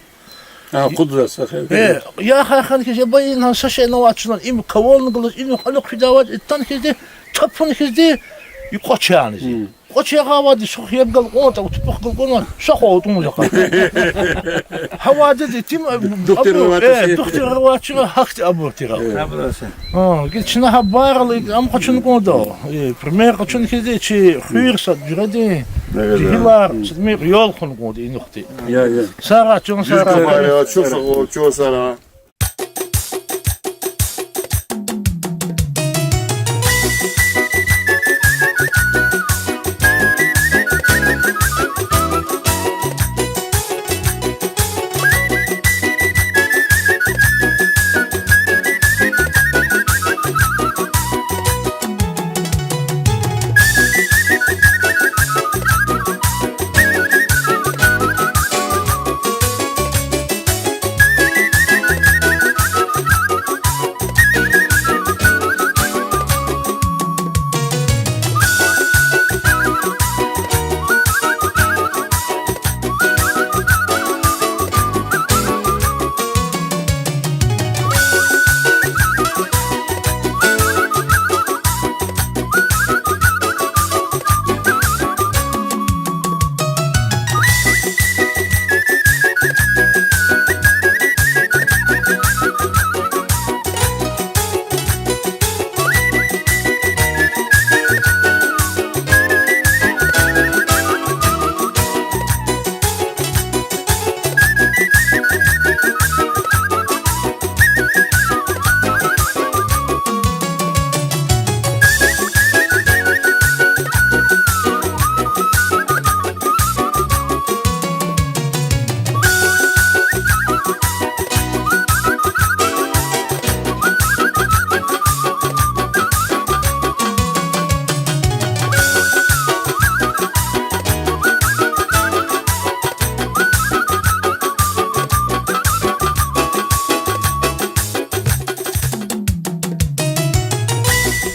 Э, яхъ хьана хьиз, я бай, лагьана, са шейни авач лагьана, им кавални галаз инихъ-анихъ фидайвал, итан хьизди, тапун хьизди, и кӀвач яна зи. КӀвач ягъайвал, сухух еб галкӀурнатӀа, тупӀукь галкӀурнавал, са хва атӀун захъ. Гьа вадида итим, духтурар авачир, гьахьтин абур тир. Гила чна гьа барал ам къачун кӀанда, пример къачун хьизди, чи хуьр сад жуьредин жегьилар, сад михъ ял хьун кӀанда инихъди. Сагърай, чан сагърай. Чан сагърай.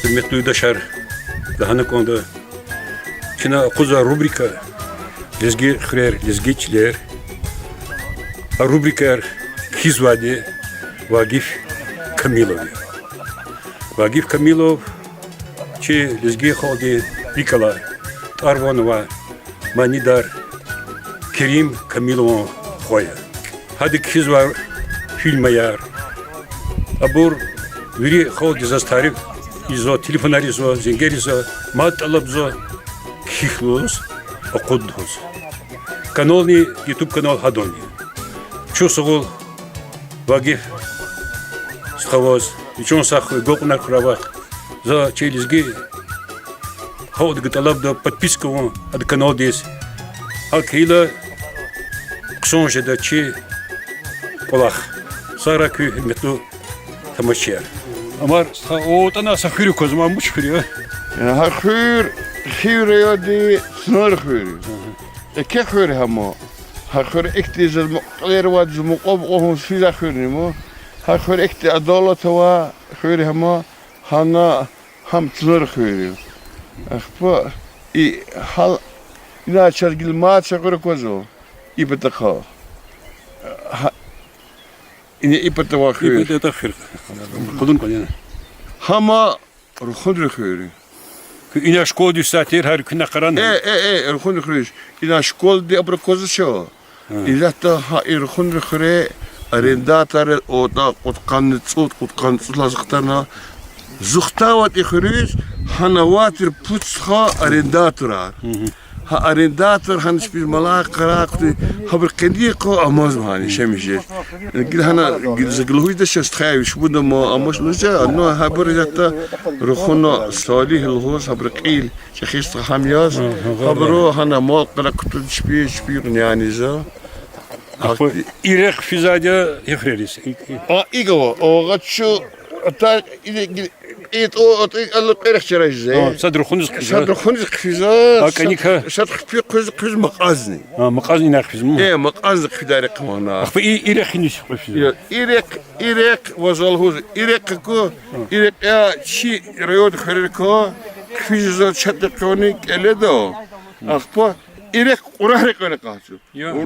Гьуьрметлу юлдашар, лагьана кӀанда, чна акъудзавай рубрика Лезги хуьрер, лезги чилер. А рубрикаяр кхьизвайди Вагиф Камилов я. Вагиф Камилов Чи лезги халкьдин рикӀ алай, тӀвар-ван авай манидар Керим Камилован хва я. Гьада кхьизвай фильмаяр, абур вири халкьди заз тариф ийизва, телефонар ийизва, зенгер ийизва, мад тӀалабзава кхьихь лугьуз, акъуд лугьуз. Канални, YouTube канал гьадан я. Чухсагъул Вагиф стхаваз, вичин сагъ хьуй, гекъигунар хьурай вахъ. За чи лезги халкьдивай тӀалабда подписка авун адан каналдиз. ГьакӀ хьайила хъсан жеда чи кӀвалах. Сагърай куьн, гьуьрметлу тамашачияр. Амар стха, о, атӀана са хуьр кваз, ам вуч хуьр я? Гьа хуьр Хив райондин Цунар хуьр я. Еке хуьр гьама. Гьа хуьр ихьтин заз ма-, кьилер авайди, заз мукьвал-мукьвал гьун физвай хуьрни ма. Гьа хуьр ихьтин адалат авай хуьр гьама, гьана гьам Цунар хуьр я. Ахпа и гьал, ина чаз гила мад са хуьр аквазва и патахъай. Гьа, ина и патавай хуьр. Гьама Рухунрин хуьр я. Куьн ина школдин сад тир, гьар куьн къарагъна? Э, э, э, Рухунрин хуьр я. Ина школдин абур аквазвач. Исятда гьа и Рухунрин хуьре арендатор атӀа кьудкъанни цӀуд, кьудкъанни цӀуд лагьай вахтара. Зи хтайвал и хуьруьз гьана авай тир пуд стха арендаторар. Гьа арендатор гьана чпиз малай-къарагъ кутуна, гьабуру къенин къуй амазма гьана яшамиш жез. Гила гьана, гила за гила лугьуз жеда, чаз стхаяр виш мудама амач лугьуз жеда, ну гьабур исятда Рухуна Салигь лугьуз, гьабурун кьил чӀехи стха гьам яз, гьабуру гьана мал-къарагъ кутуна чпи, чпи кьуна яни за. Ахпа и рехъ физвайди я и хуьрериз? А, икӀ ава, агъа чу, ата, и, и, и, о, ата, и, ала кьерехъ чарай жезва. А, сад Рухуниз хъфизва. Сад Рухуниз хъфизва. А, кӀаник а? Сад хъфи, къуз, къуз Макьазни. А, Макьазни ина хъфизва. Э, Макьазни хъфидай рехъ ава гьана. Ахпа и, и рехъ иниз хъфизва? Э, и рехъ, и рехъ ваз лугьуз, и рехъ ку, и рехъ я чи райондин хуьрерикай хъфиз жезва, четӀ рекьяйни кӀеледа. Ахпа и рехъ Кьурагь рекьяйни къачу.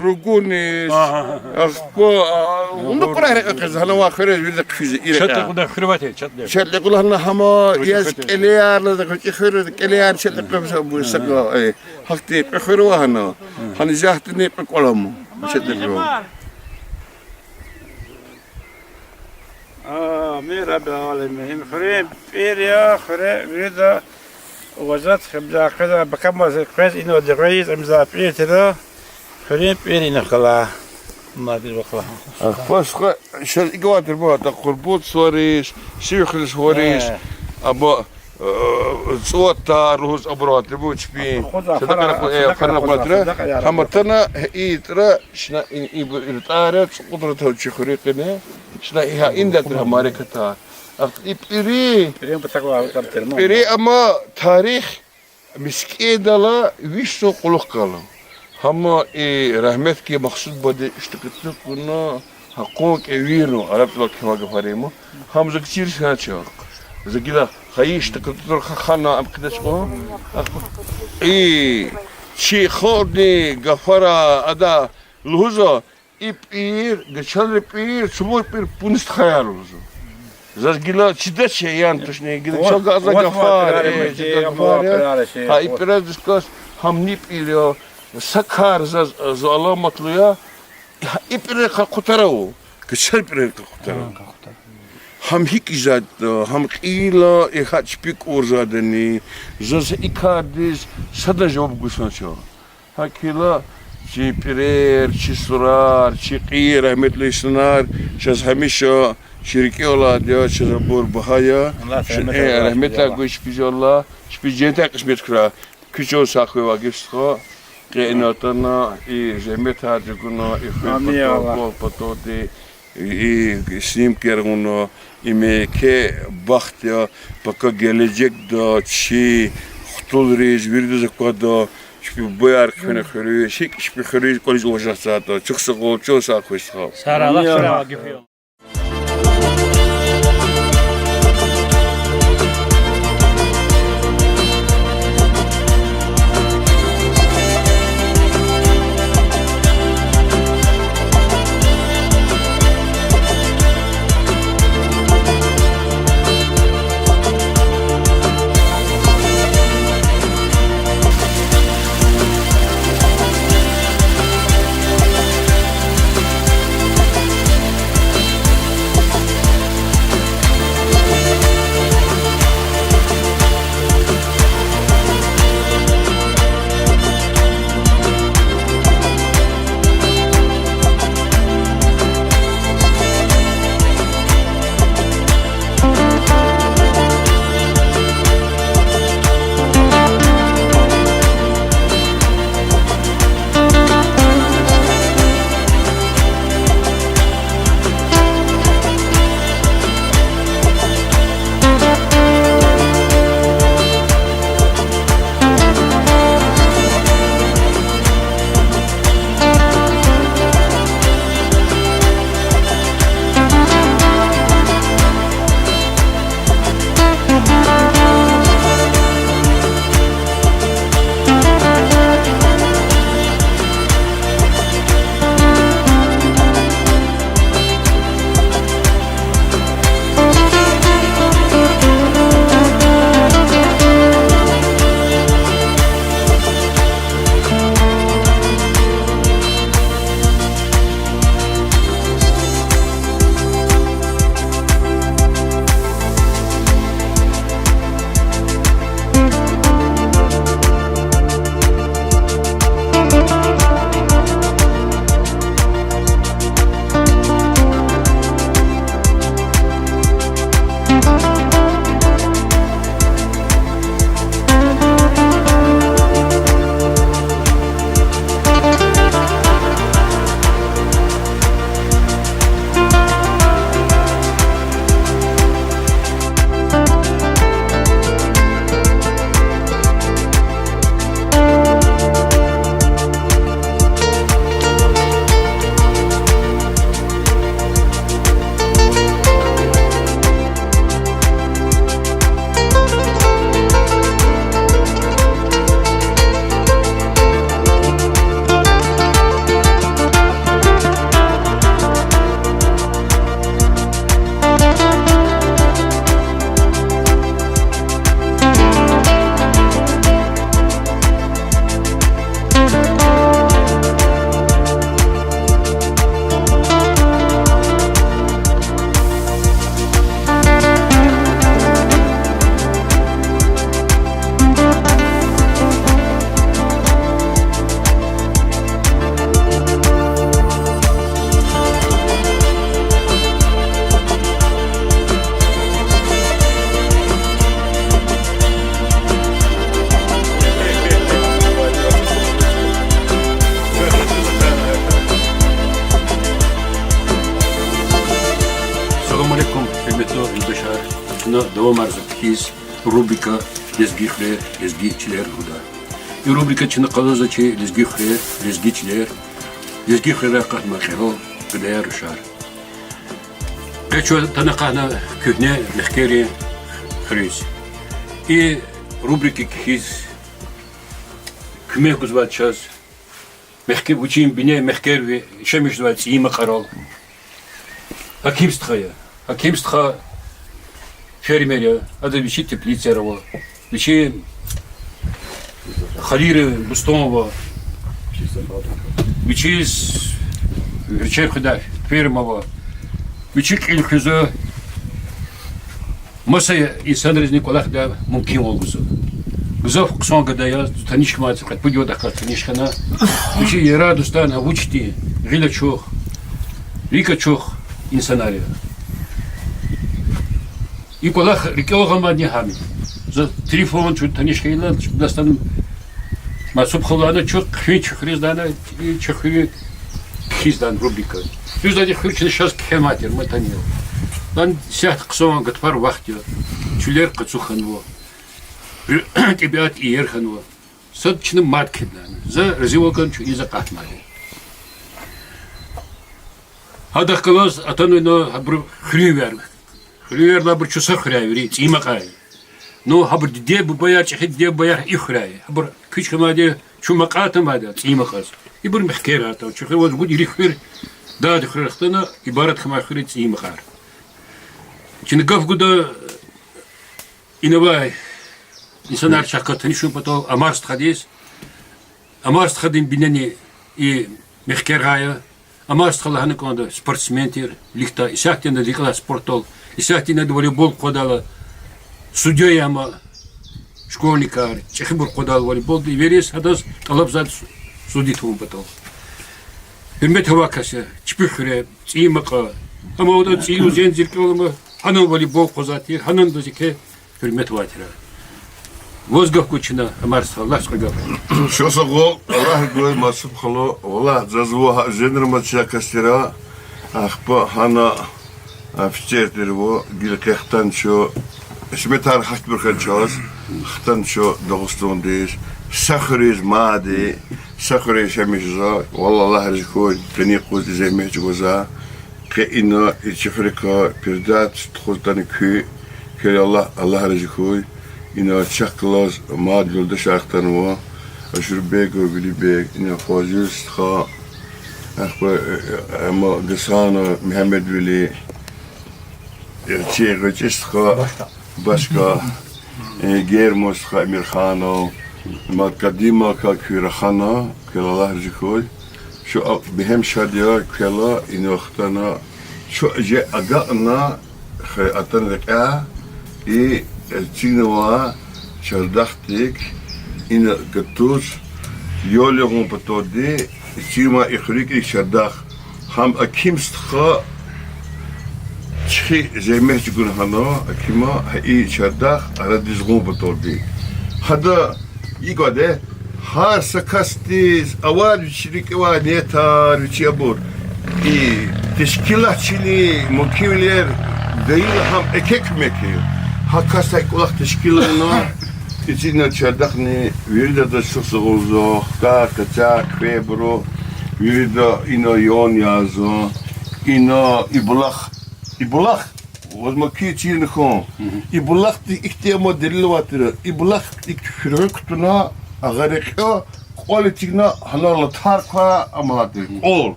Ругуниз, ахпа, а, ну, Кьурагь рекьяй къвез, гьана авай хуьрер вирида хъфизва и рехъ. Четь рекьудай хуьр авай тир, четь рекьудай. Четь рекьудай гьана гьама яз кӀелеяр лугьуз, гъвечӀи хуьр, кӀелеяр четь рекьудай буса, э, гьахьтин кьве хуьр ава гьана. Гьана исятдани кьве кӀвал ама четь рекьудай. Амин, Раббил аламин. Им хуьруьн пӀир я, хуьре вирида вазат хибза къведа, бакамаз къвез ина дегъвейиз, им за пӀир тир, хуьруьн пӀир ина хьайила. Мадир вахла. Ахпа стха, чаз икӀ авай тир буба, атӀа къурбанд сувариз, сив хуьриз, сувариз, абур, э, цӀувад тар лугьуз абур авай тир буба чпин. Садакьа, э, фарна къватра. Гьам атана, э, и тӀра, чна и, и, и тӀвар я, цӀукьуд ратав чи хуьруьн къене, чна и гьа инда тир гьа мярекатар. Ахпа и пӀирин, пӀирин ама тарих мискӀиндал виш йисан кьулухъ галаз. Гьама и рагьметлу Махсуд баде иштикьитлу кьуна, гьакьван кӀевирна, араб чӀалал кхьенвай гафар я им. Гьам за кицӀир хьана чахъ. За гила хайи иштикьитлу хьана ам хъийидач кьван. И чи халкьдин гафара ада лугьузва, и пӀир, гачалрин пӀир, цумур пӀир пуд стхаяр лугьузва. Заз гила чидач, яни тушни, гила чал галаз гафар, э, чидач гафар я. Гьа и пӀирар дискас гьам ни пӀир я, са кар заз, заз аламатлу я, гьа и пӀиррикай къутарава, гачалрин пӀиррикай къутарава. Гьам гьикӀ ийизватӀа, гьам кьейила, и гьа чпи кӀурзавайдани, заз и кардиз сада жаваб гуз санача. ГьакӀ хьайила чи пӀирер, чи сурар, чи кьейи рагьметлу инсанар чаз гьамиша чи рикӀел алайди я, чаз абур багьа я. Э, рагьметар гуй чпиз Аллагь, чпиз женнетар кьисмет хьурай. Куьн чан сагъ хьуй, Вагиф стха, къе ина атана, и зегьметар чӀугуна, и хуьр патал, кӀвал паталди, и снимкаяр авуна, им еке бахт я, пака гележегда чи хтулриз виридаз аквада, чпин бубаяр хъфена хуьруьз, гьикӀ чпин хуьруьз кӀвализ уважатьзаватӀа. Чухсагъул, чан сагъ хьуй, стха. Давамарзава кхьиз рубрика Лезги хуьрер, лезги чилер лугьудай. И рубрика чна къалурзава чи лезги хуьрер, лезги чилер, лезги хуьрерай акъатнавай кьегьал гадаяр, рушар. Къе чун атана акъатна куьгьне мехкеррин хуьруьз. И рубрика кхьиз куьмек гузвай чаз, мехке-, вичин бине мехкерви яшамиш жезвай ЦӀийи Макьарал. Гьаким стха я. Гьаким стха фермер я, ада вичи теплицаяр ава, вичи халийрин бустан ава, вичиз верчер хуьдай ферма ава, вичи кьил хуьзва, маса инсанризни кӀвалахдай мумкинвал гузва. Гзаф хъсан гада я, таниш хьанвай, кьвед-пуд йикъалди таниш хьана. Вичи ярар-дустар вуч тир, гъил ачух, рикӀ ачух инсанар я. И кӀвалах рикӀел гъанвайди гьам я. За телефон, чун таниш хьайила, дастан Масуб халу лагьана, чун хъфин чи хуьруьз лагьана, и чи хуьруьн кхьиз лагьана рубрика. Дуьз лагьайтӀа, хуьр чна шаз кхьенвай тир, ма тани я. Лагьана, исятда хъсан гатфар вахт я. Чуьллер къацу хьанва. ТӀебиат иер хьанва. Сад чна мад кхьида лагьана. За разивал гана, чун ийиз акъатнавайди. Гьадахъ галаз атанва ина гьабурун хуьруьнвияр. Хуьруьнвияр лагьайбур чун са хуьряй, вири ЦӀийи Макьарай. Ну, гьабурун диде-бубаяр, чӀехи диде-бубаяр и хуьряй. Гьабур куьч хьанвайди, чун Макьарай атанвайди я ЦӀийи Макьараз. Ибур мехкер атанва, чухуьр ваз гуд ири хуьр, Дагъдин хуьрерихъ хтана ибарат хьанвай хуьр я ЦӀийи Макьар. Чна гаф гуда инавай инсанар чахъ галаз таниш хьун патал, Амар стхадиз. Амар стхадин бинени и мехкергьа я. Амар стха лагьана кӀанда, спортсмен тир, виликдай, исятда ина рикӀелай спортдал, исятда ина волейбол къугъвадайла судья я ам, школьникар, чӀехибур къугъвадайла волейболдин, вириз гьадаз тӀалабзава судить авун патал. Гьуьрмет авай кас я, чпин хуьре, ЦӀийи Макьар. Амма вада ЦӀийи Узендиз рикӀел алама, гьанани волейбол къугъвазвай тир, гьанани адаз еке гьуьрмет авай тир. Ваз гаф гуда чна, Амар стха, лагь са гаф. Чухсагъул, Аллагь гуй, Масуб халу, валлагь, заз ва гьа зенра мад чна кас тир, ахпа гьана офицер тир ва, гила къе хтанчу, Исметар гьахьтинбур хьана чаз, хтанчу Дагъустандиз, са хуьруьз мад, са хуьре яшамиш жезва, валлагь, Аллагь рази хьуй, къени къуз и зегьмет чӀугвазвай. Къе ина и чи хуьруькай передача тухуз атана куь, квел Аллагь, Аллагь рази хьуй. Ина чахъ галаз мад юлдашар хтанва, Ашурбегов Велибег, ина Фазил стха, ахпа, э, э, ама Гасанов Мегьамедвели, э, чи гъвечӀи стха, башка, э, Герман стха Эмирханов, ма Кадимакай куь рахана, квел Аллагь рази хьуй. Чун а бегьем шад я, квел ина хтана, чун жи агакьна, хе, атана рекьяй, и, э, эцигнава чардахдик, ина гатуз, ёл ягъун паталди, эцигнава и хуьруьк и чардах. Гьам Аким стха чӀехи зегьмет чӀугуна гьана, Акима, гьа и чардах арадиз гъун паталди. Гьада икӀ кваде, гьар са касдиз авай вичин рикӀе авай ниятар, вичи абур. И тешкилатчини мумкинвилер гайила гьам еке куьмек я. Гьа касдай кӀвалах тешкилна, эцигна чардахни, вирида адаз чухсагъул лугьузва, хтар, къецяй, хъфейбуру, вирида ина ёлни язва, ина и булах, и булах, ваз мумкин чирна хьун. И булахдик ихьтин ама делил авай тир, и булахдик хуьруьгъ кутуна, агъа рекье кӀвал эцигна, гьана латар квай ама тир, кӀвал.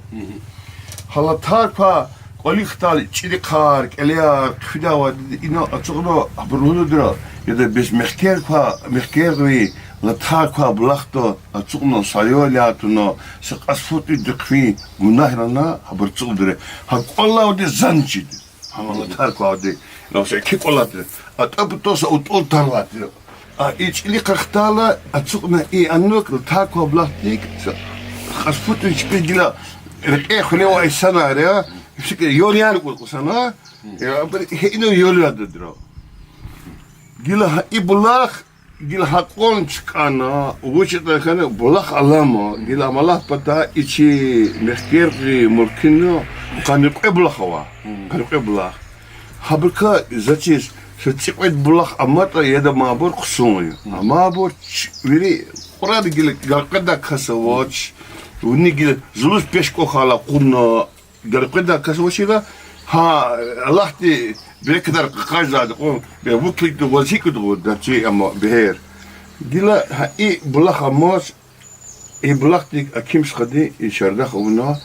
Гьа латар квай кӀвалихъ хтайла чӀирикъар, кӀелеяр хъфидай авайди ина ацукьна, абуру лугьуда, яда бес мехкер квай, мехкерви латар квай булахда ацукьна, са ёл ятӀуна, са кьас фу тӀуьн хъфин гунагь я лагьана, абур ацукьнадире. Гьа кӀвал авайди зани чида. Гьа латар квайди. Ина са еке кӀвал атӀа. АтӀа патал са утӀул тар авай тир. А и чӀирикъар хтайла, ацукьна и анук латар квай булахдик, са кьас фу тӀуьн чпи гила рекье хвеле авай инсанар я, ёл яна кӀватӀ кьусана, я, абур гьа ина ёл яда дира. Гила гьа и булах, гила гьа кӀвални чкӀана, вуч ятӀа хьана, булах алама, гила амалат пата и чи мехкерви мулкина къанни кьве булах ава, къанни кьве булах. Гьабурукай заз чиз Са цӀикьвед булах аматӀа, яда, мабур хъсан я. Амабур ч-, вири кьурада гила, гелкъведай кас авач. Вини гила зулуз пеш кӀвахьайла кьуна, гелкъведай кас авачир, гьа, Аллагьди берекатар къакъажзавайди кьван, бе, вукликда ваз гьикӀ кутугъуда чи, амма бегьер. Гила гьа и булах амаз, и булахдик Аким стхади и чардах авуна,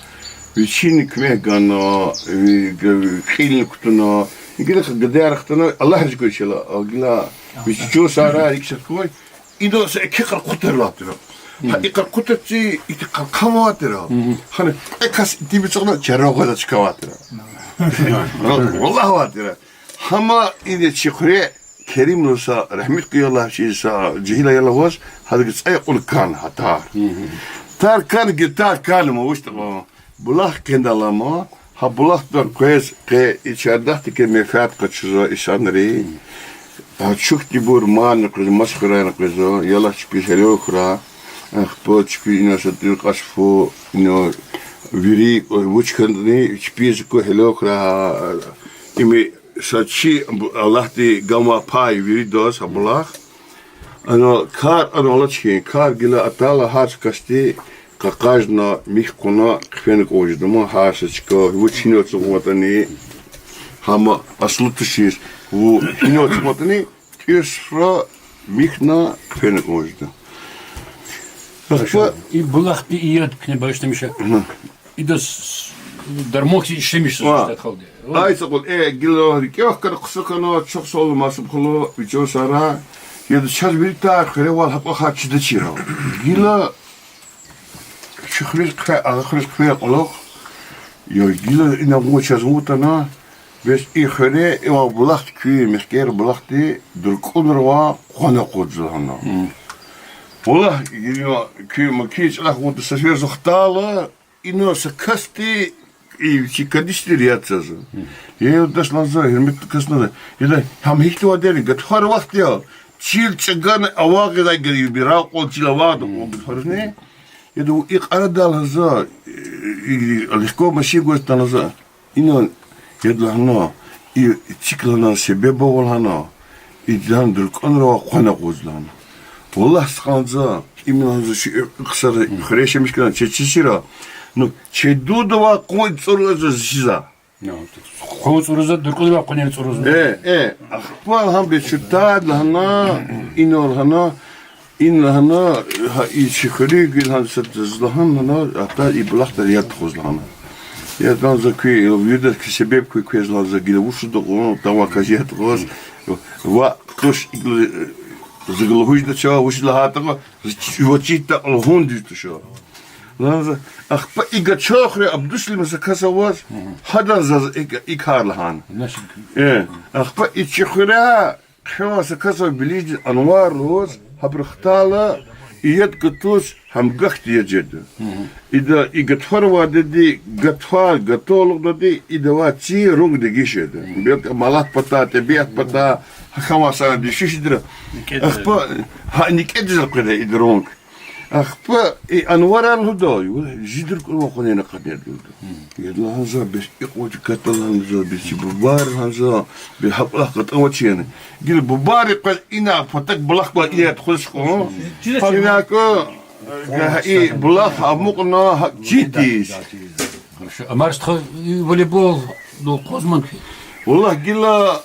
вичини куьмек гана, ви-, г-, кьилни кутуна, гила гадаяр хтана, Аллагь рази хьуй чала, а гила вичи чун сара рикӀ сад хьуй, идан са еке къаркъу тир латира. Гьа и къаркъу тир ци, ити къаркъу авай тир. Гьана, э, кас ити бицӀана чара гъвеза чка авай тир. Валлагь авай тир. Гьама ида чи хуьре Керим лугьуз са, рагьметлу я Аллагь, чи са жегьил аял аваз, гьадаз цӀай кьуна кана гьа тар. Тар кана, гила тар кана, ма вуч тахьун. Булах кӀандал алама, гьа булахда къвез къе и чардахдикай менфят къачузва инсанри. Гьа чухтибур мани къвезва, мас хьурайни къвезва, яллагь чпиз гьеле хьурай. Ахпа чпи ина са тӀуьн кьаз фу, ина вири, вуч хьанани чпиз ку гьеле хьурай. Им са чи бу-, Аллагьди ганвай пай виридаз гьа булах. Ана кар ана алач хьи, кар гила атайла гьар са касди къакъажна, михь кьуна, хъфена кӀан жеда ман гьар са чка, вуч гьина ацукьнаватӀани, гьама аслу тушиз, ву гьина ацукьнаватӀани, тӀуьн суфра михьна хъфена кӀан жеда. Ахпа и булахди и яд куьне багъишламиша. Идаз дарман хьиз ишлемишзава. Ай, са кьван, э, гила рикӀел хкана, хъсан хьана, чухсагъул, Масуб халу, вичин сара. Яда, чаз вири тар хуьревал гьакьван хьиз чидачир. Гила чи хуьруьз хъфей, агъа хуьруьз хъфей кьулухъ, я гила ина вун чаз вун атана, бес и хуьре, иван булахди куь мехкер булахди дуркӀунрава къвана акъудзава лагьана. Валлагь, гила куь муькуь чӀалахъ вун атана са ферзухтала, ина са касди, и вичи кадисди рияд цазва. Я юлдаш лагьана за, гьуьрметлу кас лагьана за. Яда, гьам гьихьтинвайди я, гатфар вахт я. Чил чӀагана авагъидай гайи бирар кьван чил авагъда кьван гатфаризни. Яда, и кьарадал лагьана за, и, и легко машин гваз атана за. Ина, яда лагьана, и чик лагьана себеб ава лагьана, и лагьана дуркӀунрава къвана акъудзава лагьана. Валлагь, стха лагьана за, им лагьана за чи хъсан хуьре яшамиш хьана, чи чисира. Ну, чи дуда авай къуй цӀуруз за жезва. Къуй цӀуруз за, дуркӀунрава къванер цӀуруз за. Э, э, ахпа лагьана бес чи тад лагьана, ина лагьана, Ин лагьана, гьа, и чи хуьруьгви лагьана, са заз лагьана, лагьана, атӀа и булахда яд тухуз лагьана. Яд лагьана за куь, виридаз куь себеб куь квез лагьана за гила вуч жеда кьван, тамаказ яд тухуз, ва туш, э, заз лугьуз жеда ча, вуч лагьайтӀа, ва читда лугьун дуьз туш. Лагьана за, ахпа и гачахри Абдуслим са кас аваз, гьадан заз и, и кар лагьана. Э, ахпа и чи хуьре, хъфена са кас ава Билиждиз Анвар лугьуз, гьабуру хтайла, и яд гатуз гьам гахьди яд жеда. Ида и гатфар авайди, гатфар, гатфар алукьдайди, ида авай ци рунг дегиш жеда. Белки малат патай, тӀебиат патай, гьахьван са дишиш дира. Ахпа, гьа, некӀедиз элкъведа ида рунг. Ахпа и Анваран лугьуда, жи дуркӀунрава къванер акъудна лугьуда. Яд лагьана за, бес икьван дикъатдал лагьана за, бес чи бубайри лагьана за, бес гьа кӀвалах кьатӀанвачни. Гила бубайри къвез ина патак булах квай ина тухуз кьван. Гьа ина кӀвалах, гьа и булах амукьна гьакӀ чидиз. Амар стха, и волейбол, ну, къвазман хьи. Валлагь, гила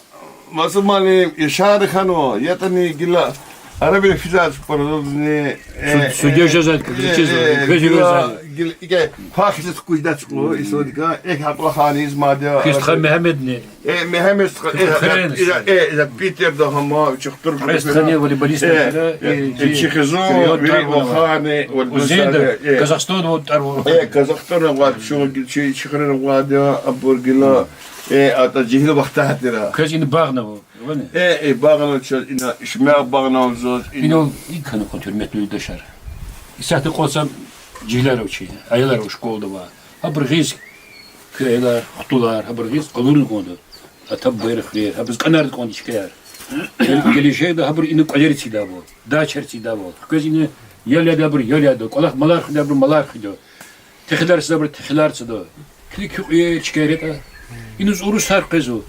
Масуб муаллим, яшари хьанва, ятӀани гила арабин физар спорудни, э, судья жезад, э, квез гила, гила, иге, квахиз хкуж дач кьу, исодика, э, гьакьла хани измадя. Квез стха Мегьамедни. Э, Мегьамед стха, э, Квез хрен, э, э, Питерда гьама, чухтур Квез стхани волейболист, э, э, э, чи хизан, вири вахани, вот, Узенда, э, Казахстан, вот, тар, вот. Э, Казахстан, вот, чу, чи, чи хрен, вот, я, абур гила, э, атӀа жегьил вахтар тира. Квез ина багънава. Э, э, багъна чаз ина, ишмягъ багъна заз ина. Инал икӀ хьана кьван, гьуьрметлу юлдашар. Исятда кьван са жегьилар ава чи, аялар ава школада ва. Гьабур гъиз куь аялар, хтулар, гьабур гъиз къалурна кӀанда. Ата-бубайрин хуьрер, гьабуруз кӀанарна кӀанда чкаяр. Гел-, гележегда гьабур ина кӀвалер эцигдайвал, дачаяр эцигдайвал. Квез ина ял ядай абур ял яда, кӀвалах малар хуьдай абур малар хуьда. Техилар цадай абур техилар цада. Килиг куь кьуье чкаяр ятӀа. Иназ урусар къвезва.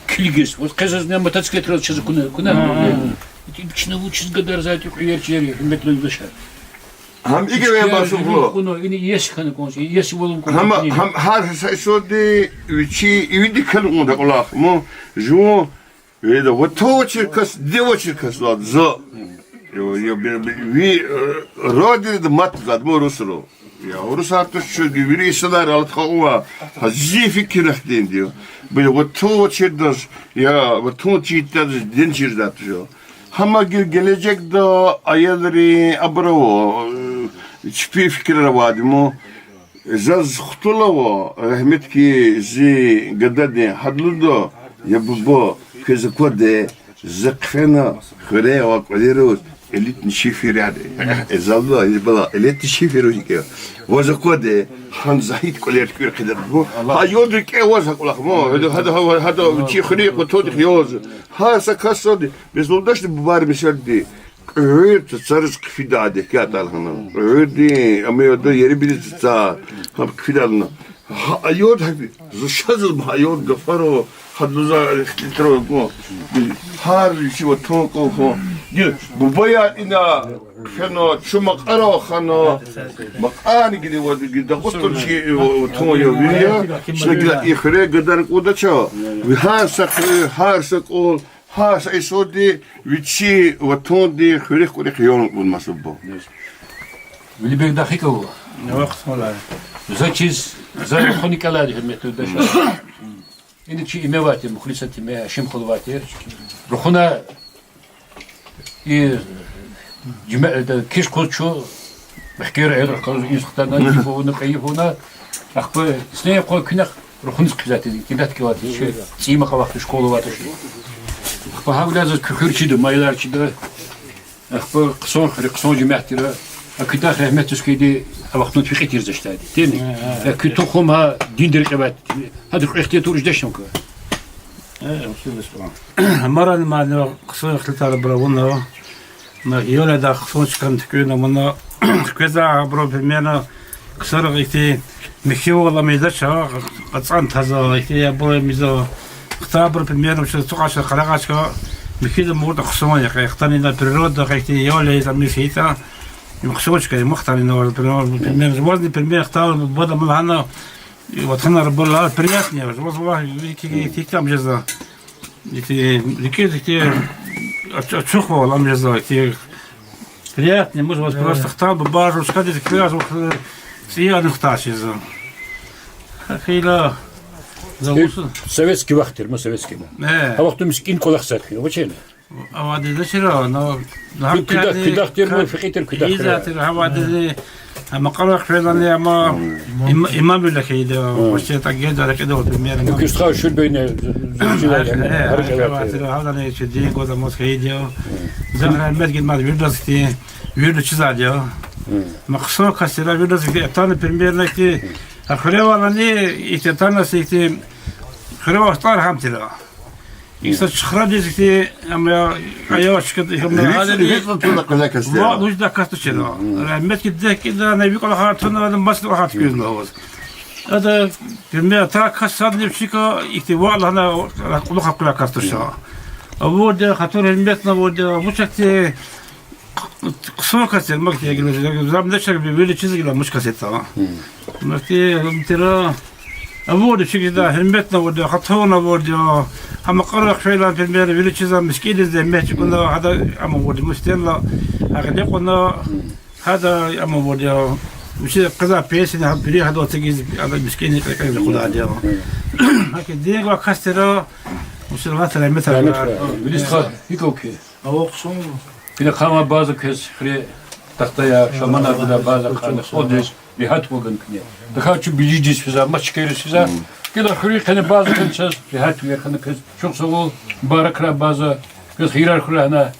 Килигиз, вот къе заз мотоциклетрал чаз акуна, акуна. Итим чна вучиз гадарзавайди кьуьлер чилери, гьуьрметлу юлдашар. Гьам иги ве басугъу. Кьуна, ина иеси хьана кӀанз, иеси валун кӀанз. Гьам, гьам гьар са инсанди вичи ивидик хьана кӀанда кӀвалах, ма, жуван, веда, ватан авачир кас, дин авачир кас лад за. Ё, ё, би, би, ви, э, родина да мат лад, ма, урусрал. Я, урусар туш чуьги, вири инсанар алатха ува, гьа зи фикир ахтинди. Бу ватан авачирдаз, я, ватан чирдаз, дин чирдаз туш. Гьама гел-, гележегда аялри абуру, э, чпи фикирар авайди ма. Заз хтулава, рагьметдик зи гадади гьадлуда, я буба, квез аквада, за хъфена хуьре авай кӀвалериз элитный шифер яди. Э, залда, э, бала, элитный шифер яди. Ваз аквада, гьана за гьихьтин кӀвалер туькӀуьр хъийида. Гьа юлдаш кӀеваз гьа кӀвалах ма, гьада, гьада, гьада, гьада чи хуьре кутадихъ яз. Гьар са касди, бес юлдашди бубайри мисалди, кьуьгьуьр цацариз хъфидайди, кятал гьана. Кьуьгьуьрдин, ам яда, ерибилиз цацар, гьам хъфидайла. Гьа, аюд гьаби, зу шазил ма аюд гафаро, гьадлуза ихтилатро ма. Гьар чи ватан кӀвалахал. Ди, бубаяр ина хъфена, чун Макьарав хьана, Макьарни гила вад, гила Дагъустан чи ватан я, вири я, чна гила и хуьре гадарна кӀандач. Ви гьар са хуьр, гьар са кӀвал, гьар са инсанди вичи ватандин хуьрехъ-кӀвалихъ ялна кӀанда маса буба. Вилибек, дагъикӀ ава. За чиз, за рахуни кӀелайди, гьуьрметлу юлдашар. Ина чи име авай тир, Мухлисат име, Гьашим халу авай тир. Рахуна и жуьме-, эда, киш куз чу, бахкера эдра куз, из хтана, из хъувуна, кьейи хъувуна. Ахпа исле къо куьнахъ рахуниз хъижезвай тир, кидат кӀелай тир, чи цӀийи макьавахъ тир, школа авай тир. Ахпа гьавиляй заз куь хуьр чида, майилар чида. Ахпа хъсан хуьр, хъсан жемят тир. А куьдахъ рагьметдиз хьайиди, а вахтунда фикьи тир за иштайди. Тини? Э, э, э. Куь тухум гьа диндин рекье авай тир. Гьада кьве ихтилат тур, жедай чна квез. Э, усил исма. Амарани мани хъсан ихтилатар бравуна. На июль айда хъсан чкан туькӀуьрна мана. Квез абуру примерно ксараг ихьтин михьивал ам ийидач, а, кьацӀан таза, ихьтин абуру миза. Хтай абуру примерно чаз цукьача, къарагъачка, михьиз муртӀа хъсан я, къе хтанина природа, къе ихьтин июль айда михьиз хьайитӀа, им хъсан чка, им хтанина, примерно, примерно, важный пример хтай бада ма лагьана, ватанар бала приятнее, ваз ва ки, ки, ки, там жеза. Ити, рикӀиз ити ач-, ачухвал ам жеза, ити приятный, муж ваз просто хтан бубажу, шкадиз квяз, вот, э, цӀиян хтачиза. Хила, за Э, усу. Советский вахт тир, ма советский, да. Э. А вахту мискӀин кӀвалахзавай хьи, вучиз? Авади зачира, но, Куь-, куьдахъ, куьдахъ тир, ма фикьи тир, куьдахъ тир. Иза тир, авади, ама къарагъ хвелани, ама им-, имам виле хьайиди, вообще так геда ракъида, примерно. Куь стха шурбейни, Э, э, гьар кӀелай тир, гьадани чи дин гваз амаз хьайиди. Зан рагьмет гидмад вирдаз хьти, вирда чизвайди я. Ма хъсан кас тир, вирдаз хьти, атана примерно хьти, а хуьревалани, ити атана си хьти, хуьревал тӀвар гьам тир. Иса чухрадиз хьти, ам я, ая чкад, ам я, Виц, гьадани, виц латуна къвезвай кас тир. Ва луж жедай кас тушир. Рагьметдик дехкида, на ви кӀвалахар туна, на маса кӀвалахар туькӀуьрзава ваз. Ада, пример, та кас садни вичика, ихьти ва лагьана, кьулухъ акъула кас туша. Авурди, хатур гьуьрметна авурди, вучахьти хъсан кас тир, ма хьти гила, зам начак би вири чиз гила муш кас я та. Ма хьти, гьам тира, авурди чиз гила, гьуьрметна авурди, хатурна авурди, ама къарагъ хвейла, пример, вири чиза мискӀиндиз зегьмет чӀугуна, гьада ама авурди, мустенла, гьакьида кьуна, гьада ама авурди, вичи къаза песни, гьа бири гьада тегиз, гьада мискӀин къекъвез акъудайди. Гьакьи дин гвай кас тира, мусурман тира, метр. Вилис стха, гьикӀ ава куь? Ава хъсан. Гила хъама база квез хуьре тахтаяр, шаманар гудай база хъана, садиз регьят хьун кӀан куьне. ТахьайтӀа чун бижиздиз физва, мачкериз физва. Гила хуьре къене база квез чаз регьят вегьена квез. Чухсагъул, мубаракрай база, квез хийирар хьурай гьана.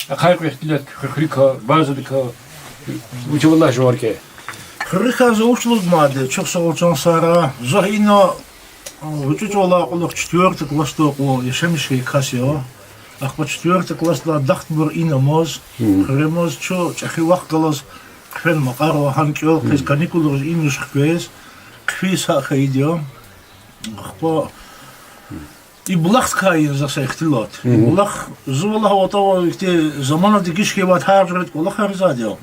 Ахъай кьве ихтилат хуьрикай, базадикай. Вучиз валлагь жуван рикӀе. Хуьрикай за вуч лугьуз ман, чухсагъул чан сара. За ина ГъвечӀи чӀавалай кьулухъ четвёртый классда кьван яшамиш хьайи кас я. Ахпа четвёртый классдилай дахтабур ина амаз, хуьре амаз, чун чӀехи вахт галаз хъфена Макьарава, гьана кӀел хъийиз, каникулриз ина вуж хквез, хъфиз гьакӀ хьайиди я. Ахпа И булахдикай ийин за са ихтилат. И булах, зун валлагь, атӀа ихьтин замана дегиш хьайивайди, гьар жуьредин кӀвалахар ийизвайди я.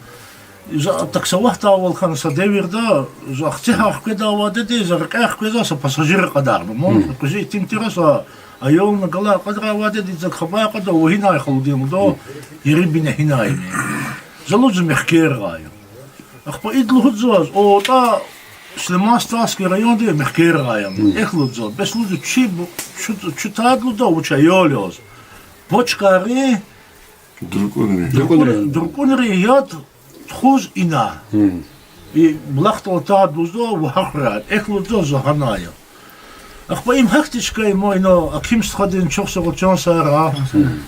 За таксовать ийидайвал хьана са девирда, за Ахцегьай хкведайвайди, за рекьяй хквезва са пассажир акьадарна. Ман къузи итим тир, са аялни галай акьадарвайди, за хабар кьада, вун гьинай халудин лугьуда, ери бине гьинай я. За лугьузва Мехкергъай я. Ахпа ида лугьуда заз, атӀа Сулейман-Стальский районда я, Мехкергъай я. Эхь, лугьуда заз, бес лугьуда чи, чи, чи тада лугьуда, вуч аял яз. Бочкайрин, дуркӀунрин яд тухуз ина. И булахдал атайди лугьуда, вагьахрай. Эхь, лугьуда заз, за гьанай я. Ахпа им гьахьтин чка я, ма ина Аким стхадин, чухсагъул, чан сагърай.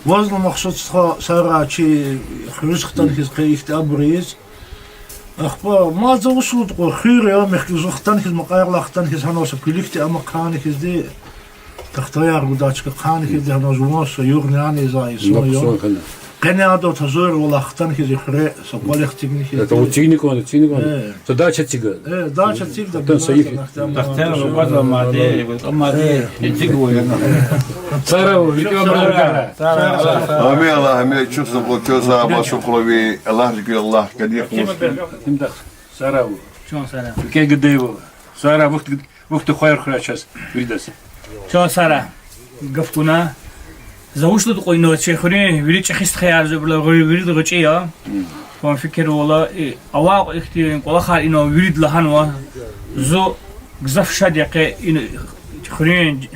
Вазни Махсуд стха, сагърай, чи хуьруьз хтана хьиз, къе ихьтин абур ийиз. Ахпа мад за вуч лугьуда кьван, хуьр я, мехк зун хтана хьиз, Макьарилай хтана хьиз, гьана са куьлуьхди ама хъана хьизди, тахтаяр гудай чка хъана хьизди, гьана жуван са югъни яни за инсан я. Къене ада тазур валай хтана хьиз и хуьре, са кӀвалах эцигна хьиз. Са дача эцигна. Дача эцигна. Сара, Амин, Аллагь, Амин, чухсагъул, чан сагърай, шукур ви, Аллагь рази хьуй, Аллагь кӀани хъувуз. Сара, викӀегь гада вал. Сара, вахт, вахт хуьрай чаз виридаз. Чан сагърай, гаф гана. За вуч лугьуда кьван, ина чи хуьруьн вири чӀехи стхаяр, за абурулай вири гъвечӀи я. Кван фикирвал, авай кьван ихьтин кӀвалахар ина вирида лагьанва. Зун гзаф шад я къе ина хуьруьн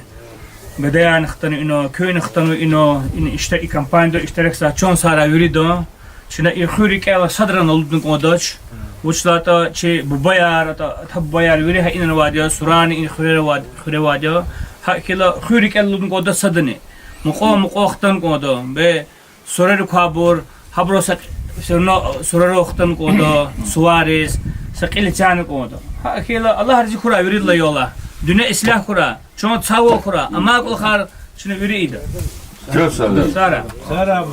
гадаярни хтанва ина, куьнни хтанва ина, ина ишта-, и компанияда иштиракзавай чан сагърай виридан. Чна и хуьр рикӀелай садрани алудна кӀандач. Вучиз лагьайтӀа чи бубаяр, ата, ата-бубаяр вири гьа инал авайди я, сурарни и хуьре авайд-, хуьре авайди я. ГьакӀ хьайила хуьр рикӀелай алудна кӀандач садани. Мукьвал-мукьвал хтана кӀанда. Бес сурарик квайбур, гьабуру са, всё равно сурарал хтана кӀанда, сувариз, са кьил эцигна кӀанда. ГьакӀ хьайила Аллагь рази хьурай виридалай, я Аллагь. Дуьнья ислягь хьурай, чан сагъвал хьурай, амай кӀвалахар чна вири ийида. Чан сагърай. Сагърай.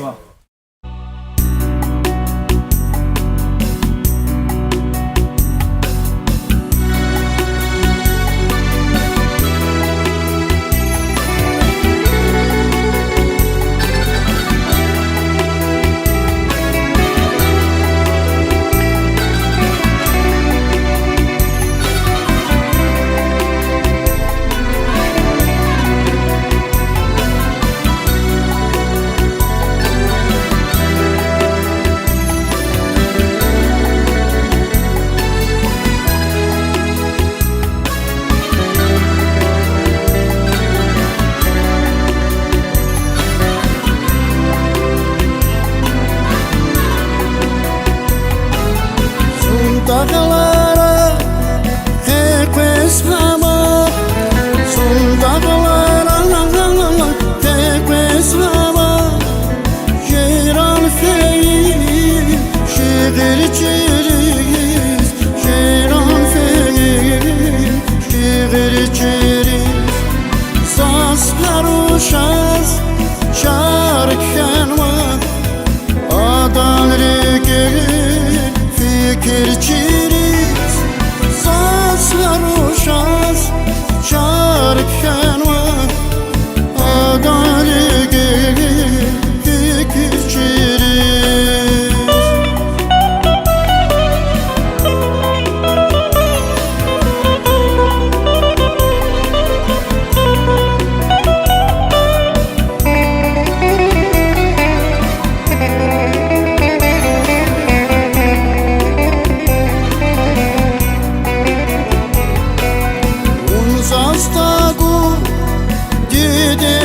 Зун дагълара къекъвез гьама, зун дагълара къекъвез гьама, жиран фейи шиир чириз, жиран фейи шиир чириз. Заз гьар рушаз чар кхьенва, адан рикӀин фикир чириз. Заз гьар рушаз чар кхьенва, адан рикӀин фикир чириз. Вун заз тагу, диде